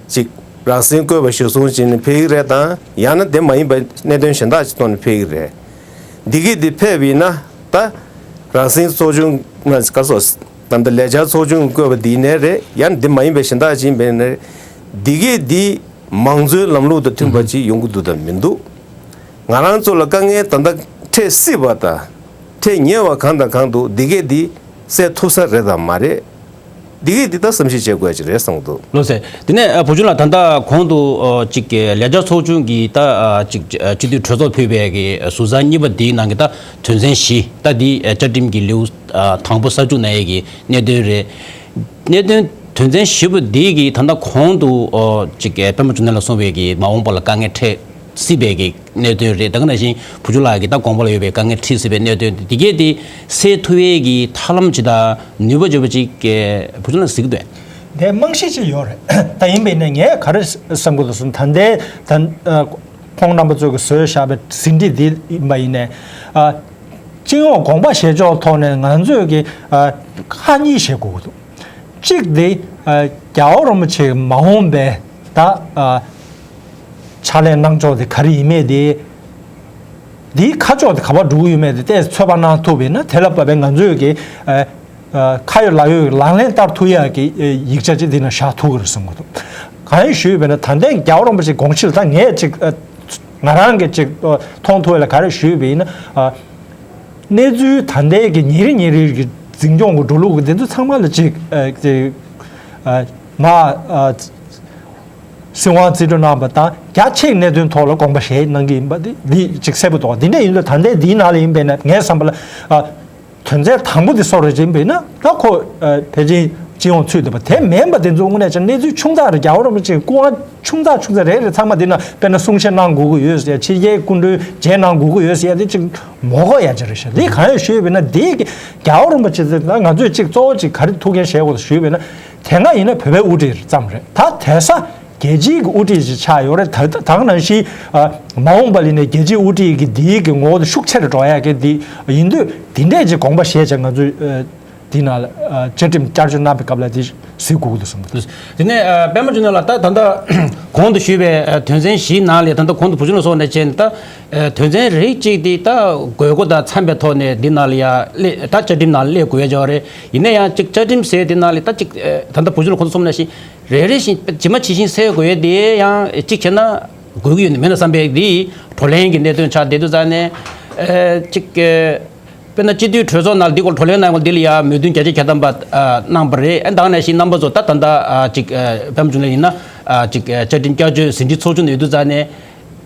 ཅིག་རང་སེམས་བཀོད་པ་གཞིར་བཟུང་བྱས་ནས་ཕེབས་ཀྱི་རེད་དང་ཡང་ན་དེ་མ་ཡིན་པའི་གནད་དོན་གཞན་དག་ཅིག་ཐོག་ནས་ཕེབས་ཀྱི་རེད། འདི་གི་འདི་ཕེབས་པ་ཡིན་ན་ད་རང་སེམས་ཚོགས་ཆུང་ང་ག་སོ་ད་ལྟ་ལས་འཆར་ཚོགས་ཆུང་བཀོད་པ་འདི་ཡིན་ནའི་རེད། ཡང་ན་འདི་མ་ཡིན་པའི་གཞན་དག་ཅིག་ཡིན་པ་ཡིན་ནའི་རེད། འདི་གི་འདི་མང་གཙོའི་ལམ་ལུགས་དང་མཐུན་པ་ཅིག་ཡོང་གི་འདུག་དང་མི་འདུག་ང་རང་ཚོ་ལ་དཀའ་ངལ་ད་ལྟ་འཕྲད་སྲིད་པ་དང་འཕྲད་ཉེ་བ་གང་དང་གང་འདུག་འདི་གས་འདི་སེལ་ཐུབ་ས་རེད་དང་མ་རེད། འདི་གས་འདི་ད་བསམ་གཞིག་བྱེད་དགོས་ཀྱི་རེད་བསམ་གྱི་འདུག་ལགས་སོ། དེ་ནས་ཨ་བུ་ཆུང་ལགས་ད་ལྟ་གོང་དུ་ཨ་ཅིག་གི་ལས་འཆར་ཚོགས་ཆུང་གིས་ད་ཨ་ཅིག་ཨ་སྤྱི་འཐུས་གྲོས་ཚོགས་ཕུད་པའི་གི་ཟུར་ཟ་གཉིས་པ་འདིའི་ནང་གི་ད་དོན་ཚན་བཞི་ད་འདི་ཨ་བཅའ་ཁྲིམས་ཀྱི་ལེའུ་ཨ་དང་པོ་གསར་འཇུག་གནང་ཡས་ཀྱི་གནད་དོན་རེད། གནད་དོན་དོན་ཚན་བཞི་པོ་འདི་གིས་ད་ལྟ་གོང་དུ་ཨོ་ཅིག་གི་པད་མ་འབྱུང་གནས་ལ་གསུངས་པའི་གི་མ་འོངས་པ་ལ་དཀའ་ངལ་འཕྲད་སྲིད་པའི་གི་གནད་དོན་རེད། ད་ག་ནང་བཞིན་བུ་ཆུང་ལགས་ཀྱིས་ད་དགོངས་པ་ལ་ཡོད་པའི་དཀའ་ངལ་འཕྲད་སྲིད་པའི་གནད་དོན་འདི་གས་དེ་སེལ་ཐུབ་ཡས་ཀྱི་ཐབས་ལམ་ཅིག་དང་ནུས་པ་ཅིག་ཡོད་པ་ཅིག་གི་བུ་ཆུང་ལགས་གཟིགས་འདོད། དེ་རྨང་གཞི་ཅིག་ཡོད་རེད། ད་ཡིན་པས་ནས་ངས་ག་རེ་བསམ་གྱི་འདུག་ཟེར་ན་ད་ལྟའི་ད་ཁོང་རྣམ་པ་ཚོ་གིས་བཟོས་བཞག་པའི་ཟིན་བྲིས་འདི་ཡིན་པ་ཡིན་ནས། སྤྱི་ཡོངས་དགོངས་པ་བཞེས་ཕྱོགས་ཐོག་ནས་ང་ཚོས་ཀྱི་ཨ་ཁག་གཉིས་བཞེས་དགོས་ཀྱི་འདུག་གཅིག་དེ་ཨ་རྒྱལ་བ་རིན་པོ་ཆེ་མ་འོངས་པའི་ད་ཨ་ཕྱག་ལས་གནང་ཕྱོགས་དེ་ག་རེ་ཡིན་མེད་དེ། དེའི་ཁ་ཕྱོགས་དེ་ག་པར་འགྲོ་གི་ཡོད་མེད་དེ་ཏོག་ཙམ་ཚོད་དཔག་གནང་ཐུབ་པ་ཡིན་ན། དེ་ལ་བབས་པའི་ང་ཚོས་ཀྱི་ཨ་ཨ་ཁ་ཡོད་ལག་ཡོད་ལག་ལེན་བསྟར་ཐུབ་ཡག་གི་ཨ་ཡིག་ཆ་ཅིག་འདི་ན་བཞག་ཐུབ་ཀྱི་རེད་བསམ་གྱི་འདུག་གང་ཡིན་ཞུས་པ་ཡིན་ན། ད་ལྟའི་རྒྱལ་བ་རིན་པོ་ཆེའི་དགོངས་གཞི་ལ་ད་ངས་ཅིག་ཨ་ང་རང་གིས་ཅིག་ཨ་མཐོང་ཐུབ་ཡག་ལ་ག་རེ་ཞུས་པ་ཡིན་ན། ཨ་གནས་ཚུལ་ད་ལྟའི་གི་ཉིན་རེ་ཉིན་རེ་གི་འཛིན་སྐྱོང་གི་འགྲོ་ལུགས་ཀྱི་དེ་ཚོ་ཚང་མ་ལ་ཅིག་ཨ་ཅིག་ཨ་མ་ཨ་སྲིད་དབང་རྩིས་སྤྲོད་གནང་བ་དང་རྒྱ་ཆེའི་གནད་དོན་ཐོག་ལ་དགོངས་པ་བཞེས་གནང་གི་ཡིན་པ་དེ་འདི་ཅིག་གསལ་པོ་འདུག་འདི་འདྲ་ཡིན་དུས་ད་ལྟའི་འདིའི་ནང་ལ་ཡིན་པས་ན་ངའི་བསམ་པ་ལ་ཨ་དོན་ཚན་དང་པོ་དེ་སོགས་རེ་ཡིན་པས་ན། ད་ཁོ་ཨ་ཕལ་ཆེར་སྤྱི་ཡོངས་ཚུད་འདུག་པ་དེ་མིན་པ་དེ་ཚོ་དངོས་གནས་ཀྱང་གནས་ཚུལ་ཆུང་ཙག་རེད། རྒྱལ་བ་རིན་པོ་ཆེའི་སྐུ་དབང་ཆུང་ཙག་ཆུང་ཙག་རེ་རེ་ཚང་མ་འདི་ན་དཔེར་ན་གསུང་བཤད་གནང་དགོས་ཀྱི་ཡོད་ཟེར། ཕྱི་རྒྱལ་སྐུ་མགྲོན་མཇལ་གནང་དགོས་ཀྱི་ཡོད་ཟེར་ཡ་དེ་ཅིག་མོ་གོ་ཡ་ཅིག་རེད་ཤག་འདི་གང་ཡོད་ཞུས་པས་ན། འདི་གི་རྒྱལ་བ་རིན་པོ་ཆེ་ཟེར་ན་ང་ཚོས་ཅིག་གཙོ་བོ་ཅིག་ག་རེ་ཐུགས་འགན་བཞེས་དགོས་ཞུས་པས་ན། དེ་སྔ་ཡིན་ན་བོད་པའི་དབུ་ཁྲིད་ཙམ་རེད། ད་དེང་སང་རྒྱལ་སྤྱིའི་གི་དབུ་ཁྲིད་ཅིག་ཆགས་ཡོད་རེད། ད་ད་ག་ནང་བཞིན་ཨ་མ་འོངས་པ་ལ་ནས་རྒྱལ་སྤྱིའི་དབུ་ཁྲིད་ཀྱི་འདིའི་གི་ངོ་བོ་དེ་ཤུགས་ཆེ་རུ་འགྲོ་ཡ་གི་འདི་ཡིན་དུས་འདི་འདྲས་ཅིག་དགོངས་པ་བཞེས་བྱས་ང་ཚོས་ཨ་འདི་ནང་ལ་ཨ་བཅའ་ཁྲིམས་བསྐྱར་བཅོས་གནང་པའི་སྐབས་ལ་དེ་གཟིགས་དགོས་ཀྱི་འདུག་བསམ་གྱི་འདུག་དེ་ནས་ཨ་པད་མ་འབྱུང་གནས་ལགས། ད་ད་ལྟ་གོང་དུ་ཞུས་པའི་ཨ་དོན་ཚན་བཞིའི་ནང་ལས་ད་ལྟ་གོང་དུ་བུ་ཆུང་ལགས་གསུངས་ནང་བཞིན་ད་ཨ་དོན་ཚན་རིགས་གཅིག་དེ་ད་དགོས་མཁོ་དང་འཚམ་པའི་ཐོག་ནས་འདི་ནང་ལ་ཡང་སླེབས། ད་བཅའ་ཁྲིམས་ནང་ལ་སླེབས་དགོས་ཡ་ཅིག་ཡོད་རེད། ཡིན་ན་ཡང་ཅིག་བཅའ་ཁྲིམས་ཟེར་འདི་ནང་ལ་ད་ཅིག་ཨ་ད་ལྟ་བུ་ཆུང་ལགས་གོང་དུ་གསུངས་ནང་བཞིན་རེ་རེ་བཞིན་ཇི་མ་ཇི་བཞིན་གསལ་དགོས་ཡ་དེ་ཡང་ཅིག་བྱས་ན་དགོས་ཀྱི་ཡོད་མེད་ན་བསམ་པའི་འདི་བགྲོ་གླེང་གི་གནད་དོན་ཆགས་བསྡད་དུས་ཙང་ནས་ཨ་ཅིག་ཨ། དཔེར་ན་སྤྱི་འཐུས་གྲོས་ཚོགས་ནང་འདི་སྐོར་བགྲོ་གླེང་གནང་བ་འདི་ལ་ཡང་མོས་མཐུན་བརྒྱ་ཆ་བརྒྱ་ཐམ་པ་ཨ་གནང་པ་རེད། ཨ་ད་ག་ནང་བཞིན་རྣམ་པ་ཚོ་ད་ད་ལྟ་ཨ་ཅིག་ཨ་པད་མ་འབྱུང་གནས་ཡིན་ན་ཨ་ཅིག་ཨ་བཅའ་ཁྲིམས་བསྐྱར་བཅོས་ཟིན་བྲིས་ཚོགས་ཆུང་ནས་ཡོད་དུས་ཙང་ནས་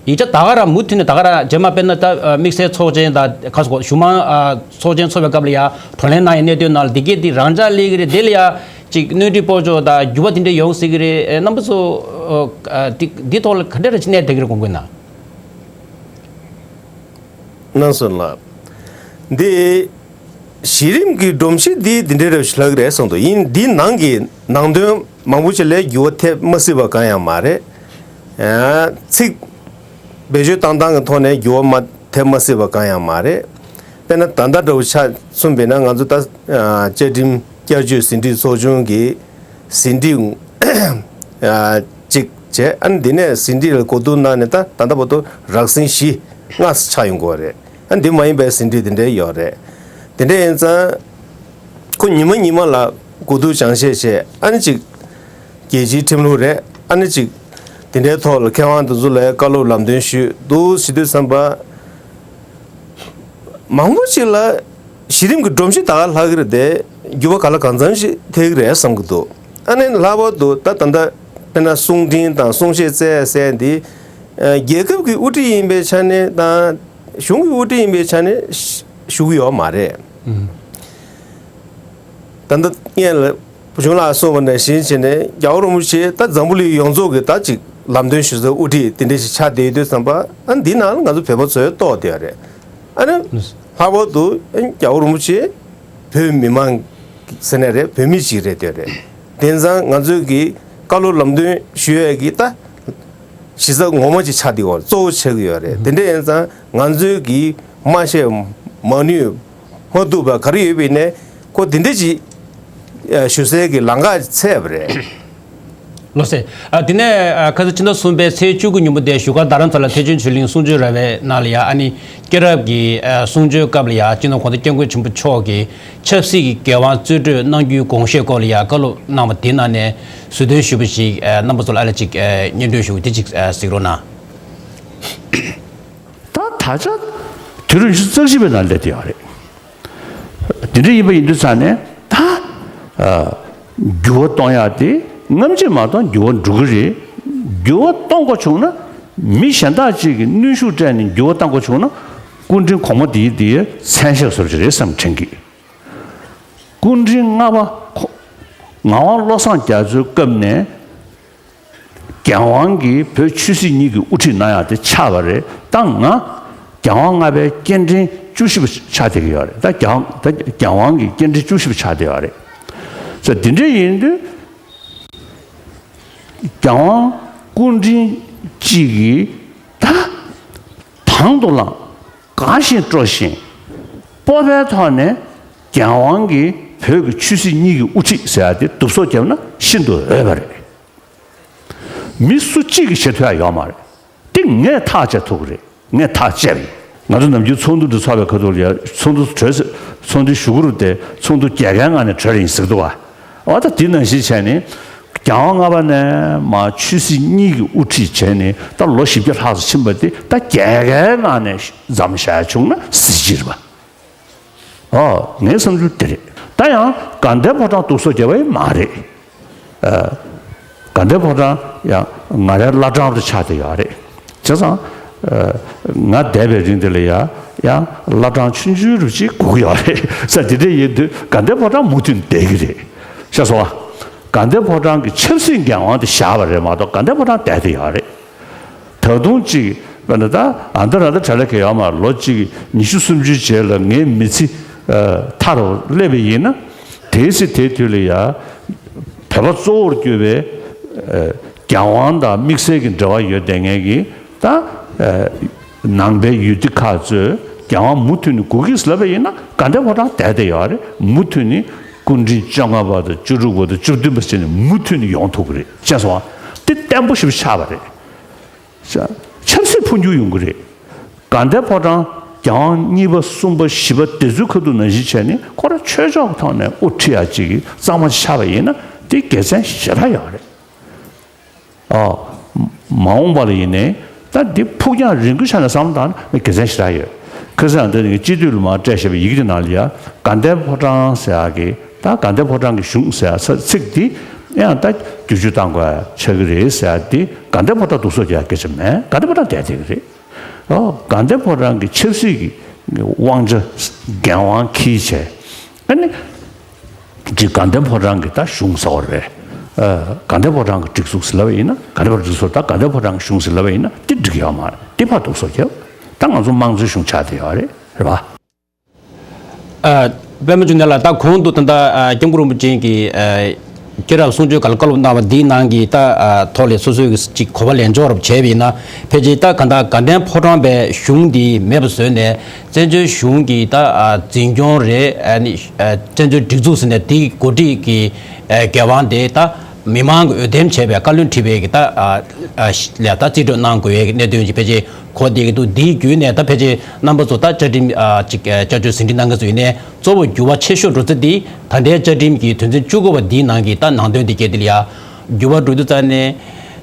ཡིག་ཆ་ད་ག་རང་མུ་མཐུད་ནས་ད་ག་རང་རྗེས་མ་དཔེར་ན་ད་ཨ་དམིགས་བསལ་ཚོགས་ཆེན་དང་ཁ་སོ་གཞུང་མང་ཨ་ཚོགས་ཆེན་ཚོགས་པའི་སྐབས་ལ་ཡང་བགྲོ་གླེང་གནང་ཡའི་གནད་དོན་ནང་ལ་འདི་གས་འདི་རང་འཇགས་སླེབས་ཀྱི་རེད། དེ་ལ་ཡང་ཅིག་སྣོན་འཕྲི་སྤོ་ཆོག་དང་འགྱུར་བ་དེ་འདྲ་ཡོང་སྲིད་ཀྱི་རེད། ཨ་རྣམ་པ་ཚོ་ཨ་འདི་འདི་ཐོག་ལ་ག་འདྲ་རེ་ཅིག་གནས་བསྡད་ཀྱི་རེད་དགོངས་ཀྱི་ན། གནང་སོང་ལགས། འདི་གཞི་རིམ་གྱི་སྒྲོམ་གཞི་འདི་འདི་འདྲའི་རབ་ཞུ་ལགས་རེད་གསུངས་འདུག་ཡིན་འདི་ནང་གི་ནང་དོན་མང་པོ་ཞིག་ལ་འགྱུར་བ་ཐེབས་མ་སྲིད་པ་གང་ཡང་མ་རེད། ཨ་ཚིག་བེད་སྤྱོད་བཏང་སྟངས་ཀྱི་ཐོག་ནས་འགྱུར་བ་མ་ཐེབས་མ་སྲིད་པ་གང་ཡང་མ་རེད། དཔེར་ན་ད་ལྟ་འདྲ་བོ་ཆ་མཚོན་པས་ན་ང་ཚོ་ད་ཨ་བཅའ་ཁྲིམས་བསྐྱར་བཅོས་ཟིན་བྲིས་ཚོགས་ཆུང་གི་ཟིན་བྲིས་ཨ་གཅིག་བྱས། ཨ་ནི་འདི་ནས་ཟིན་བྲིས་ལ་གོ་བསྡུར་གནང་ནས་ད་ད་ལྟ་བར་དུ་རགས་ཟིན་བཞི་ལྔ་ཙམ་ཆགས་ཡོང་གི་ཡོད་རེད། ཨ་འདི་མ་ཡིན་པའི་ཟིན་བྲིས་འདི་འདྲའི་ཡོད་རེད། དེ་འདྲ་ཡིན་ཙང་ཁོ་ཉི་མ་ཉི་མ་ལ་གོ་བསྡུར་སྦྱང་བཤད་བྱས། ཨ་ནི་ཅིག་རྒྱལ་སྤྱིའི་ཁྲིམས་ལུགས་རེད། ཨ་ནི་ཅིག་དེ་འདྲའི་ཐོག་ལ་མཁས་དབང་དེ་ཚོ་ལ་བཀའ་སློབ་ལམ་སྟོན་ཞུས་འདུག་ཟེར་དུས་ཙམ་པ། མང་པོ་ཅིག་ལ་གཞི་རིམ་གྱི་སྒྲོམ་གཞི་ད་ག་ལྷག་གི་རེད་དེ། འགྱུར་བ་ག་ལ་གང་འཚམ་ཞིག་ཐེབས་ཀྱི་རེད་བསམ་གྱི་འདུག་ཨ་ནི་ལྷག་པར་དུ་ད་ད་ལྟ་དཔེར་ན་གསུང་འཕྲིན་དང་གསུང་བཤད་བསྩལ་ཟེར་འདི་རྒྱལ་ཁབ་ཀྱི་དབུ་ཁྲིད་ཡིན་པའི་ཆ་ནས་དང་གཞུང་གི་དབུ་ཁྲིད་ཡིན་པའི་ཆ་ནས་ཞུ་གི་ཡོད་མ་རེད། ད་ལྟ་སྔོན་ལ་བུ་ཆུང་ལགས་གསུངས་པ་ནང་བཞིན་བྱས་ནས་རྒྱལ་བ་རིན་པོ་ཆེ་ད་འཛམ་བུ་གླིང་ཡོངས་རྫོགས་ཀྱི་ད་ཅིག་ལམ་སྟོན་ཞུ་སའི་དབུ་ཁྲིད་དེ་འདྲ་ཞིག་ཆགས་བསྡད་ཡོད་དུས་ཙམ་པ། ཨ་འདི་ནང་ལ་ང་ཚོ་བོད་པ་ཚོས་གཏོགས་བསྡད་ཡོད་རེད། ཨ་ནི་ལྷག་པར་དུ་ཨ་རྒྱལ་བ་རིན་པོ་ཆེ་བོད་མི་མང་ཟེར་ནས་རེད། བོད་མི་ཅིག་རེད་བསྡད་ཡོད་རེད། དེང་སང་ང་ཚོས་ཀྱི་བཀའ་སློབ་ལམ་སྟོན་ཞུ་ཡས་ཀྱི་ད་གཞི་རྩ་ངོ་མ་ཅིག་ཆགས་བསྡད་ཡོད་རེད། གཙོ་བོ་ཆགས་ཀྱི་ཡོད་རེད། དེ་འདྲ་ཡིན་ཙང་ང་ཚོས་ཀྱི་མ་བཤད་མ་ནུས་མ་ཐུབ་པ་ག་རེ་ཡོད་པ་ཡིན་ནའི་ཁོ་དེ་འདྲ་ཅིག་ཞུ་སའི་གི་ལམ་ཁ་ཅིག་འཚོལ་བ་རེད། ལགས་སོ། ཨ་དེ་ནས་ཨ་ཁ་སང་ཕྱི་ཟླ་གསུམ་པའི་ཚེས་བཅུ་དགུ་ཉིན་མོ་དེ་བཞུགས་སྒར་རྡ་རམ་ས་ལ་ཐེག་ཆེན་ཆོས་གླིང་གསུང་ཆོས་ར་བའི་ནང་ལ་ཡ། ཨ་ནི་སྐྱེས་རབས་ཀྱི་ཨ་གསུང་ཆོས་སྐབས་ལ་ཡ་སྤྱི་ནོར་གོང་ས་སྐྱབས་མགོན་ཆེན་པོ་མཆོག་གིས་ཆབ་སྲིད་ཀྱི་འགན་དབང་རྩིས་སྤྲོད་གནང་རྒྱུའི་དགོངས་བཞེད་སྐོར་ལ་ཡ་བཀའ་སློབ་གནང་བ་དེའི་ནང་ནས་ཟུར་འདོན་ཞུས་པ་ཞིག་ཨ་རྣམ་པ་ཚོ་ལ་ཨ་ལ་ཅིག་ཨ་སྙན་སྒྲོན་ཞུ། དེ་ཅིག་ཨ་གཟིགས་རོགས་གནང་། ད་ད་ཆ་དུས་རབས་ཉི་ཤུ་རྩ་གཅིག་པའི་ནང་སླེབས་བསྡད་ཡོད་རེད། དེ་འདྲ་ཡིན་པ་ཡིན་དུས་ཙང་ནས་ད་ཨ་འགྱུར་བ་གཏོང་ཡག་དེ་སྔ་ཕྱི་མ་གཏོགས་འགྱུར་བ་འགྲོ་གི་རེད། འགྱུར་བ་གཏོང་དགོས་བྱུང་ན་མི་གཞན་དག་ཅིག་གིས་གནོན་ཤུགས་སྤྲད་ནས་འགྱུར་བ་གཏོང་དགོས་བྱུང་ན་སྐུ་ཕྲེང་གོང་མ་དེའི་དེའི་མཚན་ཞབས་བཟོ་ཅིག་རེད་བསམ་དྲན་གི། སྐུ་ཕྲེང་ལྔ་པ་ཁོ་ངག་དབང་བློ་བཟང་རྒྱ་མཚོའི་སྐབས་ནས། རྒྱལ་དབང་གིས་བོད་ཆོས་སྲིད་གཉིས་ཀྱི་དབུ་ཁྲིད་གནང་ཡག་དེ་ཆགས་པ་རེད། ད་ང་རྒྱལ་དབང་ལྔ་པའི་སྐྱེ་ཕྲེང་བཅུ་བཞི་པ་ཆགས་བསྡད་ཀྱི་ཡོད་རེད། ད་རྒྱལ་དབང་ད་རྒྱལ་དབང་གི་སྐྱེ་ཕྲེང་བཅུ་བཞི་པ་ཆགས་བསྡད་ཡོད་རེད། ས་འདི་འདྲ་ཡིན་དུས་རྒྱལ་དབང་སྐུ་ཕྲེང་གཅིག་གིས་ད་དང་དུ་བླངས། དགའ་བཞིན་སྤྲོ་བཞིན། སྤོབས་པའི་ཐོག་ནས་རྒྱལ་དབང་གིས་བོད་ཀྱི་ཆོས་སྲིད་གཉིས་ཀྱི་དབུ་ཁྲིད་ཟེར་ཡ་དེ་བསྡུ་གསོག་བརྒྱབ་ན་ཤིན་ཏུ་འོས་པ་རེད། མི་སུ་གཅིག་གིས་བྱེད་ཐུབ་ཡ་ཡོད་མ་རེད། དེ་ངས་ཐག་བཅད་ཐུབ་ཀྱི་རེད། ངས་ཐག་བཅད་པ་ཡིན། ང་ཚོ་ནམ་རྒྱུན་ཚོགས་འདུ་འདི་ཚོགས་པའི་ཁ་ཐུག་ལ་ཡ་ཚོགས་འདུ་གྲོལ་ཚེ་ཚོགས་འདུའི་གཞུག་གུ་རུ་དེ་ཚོགས་འདུ་རྒྱལ་ཁའི་ངང་ནས་གྲོལ་ཡིན་ཟེར་གི་འདུག་བ། འོ་ད་དེ་ནང་བཞིན་བྱས་ནས་རྒྱལ་དབང་ལྔ་པ་ནས་མར་ཆོས་སྲིད་གཉིས་ཀྱི་དབུ་ཁྲིད་བྱས་ནས་ད་ལོ་བཞི་བརྒྱ་ལྷག་ཙམ་ཕྱིན་པ་དེ་ད་རྒྱལ་ཁའི་ངང་ནས་མཚམས་བཞག་བྱུང་ན་གཟི་བརྗིད་རེད་པ། ཨོ། ངའི་བསམ་ཚུལ་དེ་རེད། ད་ཡང་དགའ་ལྡན་ཕོ་བྲང་བསྡུ་གསོག་བརྒྱབ་པ་ཡང་མ་རེད། ཨ། དགའ་ལྡན་ཕོ་བྲང་ཡང་ང་རའི་བླ་བྲང་དུ་ཆགས་བསྡད་ཡོད་རེད། བྱས་ཙང་། ཨ། ང་བསྡད་པའི་རིང་འདི་ལ་ཡང་ཡང་བླ་བྲང་ཆུང་ཆུང་རུ་ཅིག་དགོས་ཀྱི་ཡོད་རེད་ས། དེ་འདྲ་ཡིན་དུས་དགའ་ལྡན་ཕོ་བྲང་མུ་མཐུད་བསྡད་ཀྱི་རེད། ཤེས་སོང་ཨ། དགའ་ལྡན་ཕོ་བྲང་གི་ཆབ་སྲིད་འགན་དབང་དེ་བཞག་པ་རེད་མ་གཏོགས་དགའ་ལྡན་ཕོ་བྲང་བསྡད་བསྡད་ཡོད་རེད། ད་དུང་གཅིག་དཔེར་ན་ད་ཨ་མདའ་ར་མདའ་གྲ་ལ་གེ་ཡོད་མ་རེད། ལོ་གཅིག་ཉི་ཤུ་སུམ་ཅུའི་རྗེས་ལ་ངའི་མི་ཚེ་ཨ་མཐའ་རུ་སླེབས་པ་ཡིན་ན། དེའི་ཚེ་དེའི་དུས་ལ་ཡ་བོད་པ་གཙོ་བོར་གྱུར་པའི་ཨ་རྒྱལ་དབང་དང་དམིགས་བསལ་གྱི་འབྲེལ་བ་ཡོད་བསྡད་མཁན་གྱི་ད་ཨ་ནང་པའི་ཡུལ་སྡེ་ཁག་ཚོས་རྒྱལ་དབང་མུ་མཐུད་ནས་དགོས་ཀྱི་ལབ་པ་ཡིན་ན་དགའ་ལྡན་ཕོ་བྲང་བསྡད་བསྡད་ཡོད་རེད། མུ་མཐུད་ནས་སྐུ་ཕྲེང་བཅོ་ལྔ་པ་དང་བཅུ་དྲུག་པ་དང་བཅུ་བདུན་པ་བྱས་ནས་མུ་མཐུད་ནས་ཡོང་ཐུབ་ཀྱི་རེད། ཤེས་སོང་ཨ། དེ་བརྟན་པོ་ཞེ་པོ་ཆགས་པ་རེད། ཆབ་སྲིད་འཕོ་འགྱུར་ཡོང་གི་རེད། དགའ་ལྡན་ཕོ་བྲང་རྒྱལ་དབང་གཉིས་པ་གསུམ་པ་བཞི་པ་དེ་ཚོའི་ཁ་ཐུག་ནང་བཞིན་བྱས་ནས་ཁོ་རང་ཆོས་ཕྱོགས་ཀྱི་ཐོག་ནས་དབུ་ཁྲིད་ཡག་ཅིག་གི་གཙང་མ་ཆགས་པ་ཡིན་ན་དེ་དགེ་མཚན་ཞེ་དྲག་ཡོད་རེད། ཨོ། མ་འོངས་པ་ལ་ཡིན་ནའི་ད་འདི་ཕུགས་རྒྱང་རིང་པོའི་ཆ་ནས་བསམ་བློ་བཏང་ན་དགེ་མཚན་ཞེ་དྲག་ཡོད། ཁ་སང་འདི་ནི་སྤྱི་འཐུས་ལ་མར་སྤྲད་བཞག་པའི་ཡི་གེ་དེ་ནང་ལ་ཡ་དགའ་ལྡན་ཕོ་བྲང་ཟེར་ཡག་གི་ད་དགའ་ལྡན་ཕོ་བྲང་གི་གཞུང་ཟེར་ཡག་ཚིག་འདི་ཡང་ད་བསྒྱུར་བཅོས་གཏང་དགོས་ཆགས་ཀྱི་རེད་ཟེར་ཡག་འདི་དགའ་ལྡན་ཕོ་བྲང་བསྡུ་གསོག་རྒྱག་སྐད་ཆ་མེད། དགའ་ལྡན་ཕོ་བྲང་བསྡད་བསྡད་ཀྱི་རེད། ཨོ། དགའ་ལྡན་ཕོ་བྲང་གི་ཆབ་སྲིད་ཀྱི་དབང་ཆ་འགན་དབང་འཁྱེར་བྱས། ཨ་ནི། ཅིག་དགའ་ལྡན་ཕོ་བྲང་གི་ད་གཞུང་ཟེར་བ་རེད། ཨ། དགའ་ལྡན་ཕོ་བྲང་གི་སྒྲིག་འཛུགས་ཟེར་ལབ་པ་ཡིན་ན་དགའ་ལྡན་ཕོ་བྲང་སྒྲིག་འཛུགས་ད་དགའ་ལྡན་ཕོ་བྲང་གི་གཞུང་ཟེར་ལབ་པ་ཡིན་ན་དེ་འགྲིག་ཡོད་མ་རེད། དེ་ཕར་བསྡུ་གསོག་བྱས། ད་ང་ཚོ་དམངས་གཙོའི་གཞུང་ཆགས་བསྡད་ཡོད་རེད། རེད་པ། ཨ། པད་མ་འབྱུང་གནས་ལགས། ད་གོང་དུ་ད་ལྟ་ཨ་སྐྱབས་མགོན་རིན་པོ་ཆེ་གིས་ཨ་སྐྱེས་རབས་གསུང་ཆོས་སྒང་ལ་བཀའ་སློབ་གནང་བ་འདིའི་ནང་གི་ད་ཨ་ཐོག་ལ་སོ་སོའི་གི་ཅིག་གོ་བ་ལེན་ཕྱོགས་རབ་བྱས་པ་ཡིན་ན། ཕལ་ཆེར་ད་ག་ད་དགའ་ལྡན་ཕོ་བྲང་པའི་གཞུང་འདི་མེད་པ་བཟོས་ནས་བཙན་བྱོལ་གཞུང་གི་ད་ཨ་འཛིན་སྐྱོང་རེད། ཨ་ནི་ཨ་བཙན་བྱོལ་སྒྲིག་འཛུགས་ཟེར་ནས་དེའི་འགོ་ཁྲིད་ཀྱི་ཨ་འགན་དབང་དེ་ད་མི་མང་གིས་འོས་འདེམས་བྱས་པའི་བཀའ་བློན་ཁྲི་པའི་གི་ད་ཨ་ཨ་ལ་ད་རྩིས་སྤྲོད་གནང་དགོས་པའི་གནད་དོན་ཅིག་ཕལ་ཆེར་གོ་བསྡད་ཀྱི་འདུག་འདིའི་བརྒྱུད་ནས་ད་ཕལ་ཆེར་རྣམ་པ་ཚོ་ད་བཅའ་ཁྲིམས་ཨ་ཅིག་ཨ་བསྐྱར་བཅོས་ཟིན་བྲིས་གནང་མཁན་ཚོ་ཡིན་ནའི་གཙོ་བོ་འགྱུར་བ་ཆེ་ཤོས་འགྲོ་ས་འདི་ད་ལྟའི་བཅའ་ཁྲིམས་ཀྱི་དོན་ཚན་བཅུ་དགུ་པ་འདིའི་ནང་གི་ད་ནང་དོན་འདི་གལ་ཏེ་ལ་ཡ་འགྱུར་བ་འགྲོ་དུས་ཙང་ནས་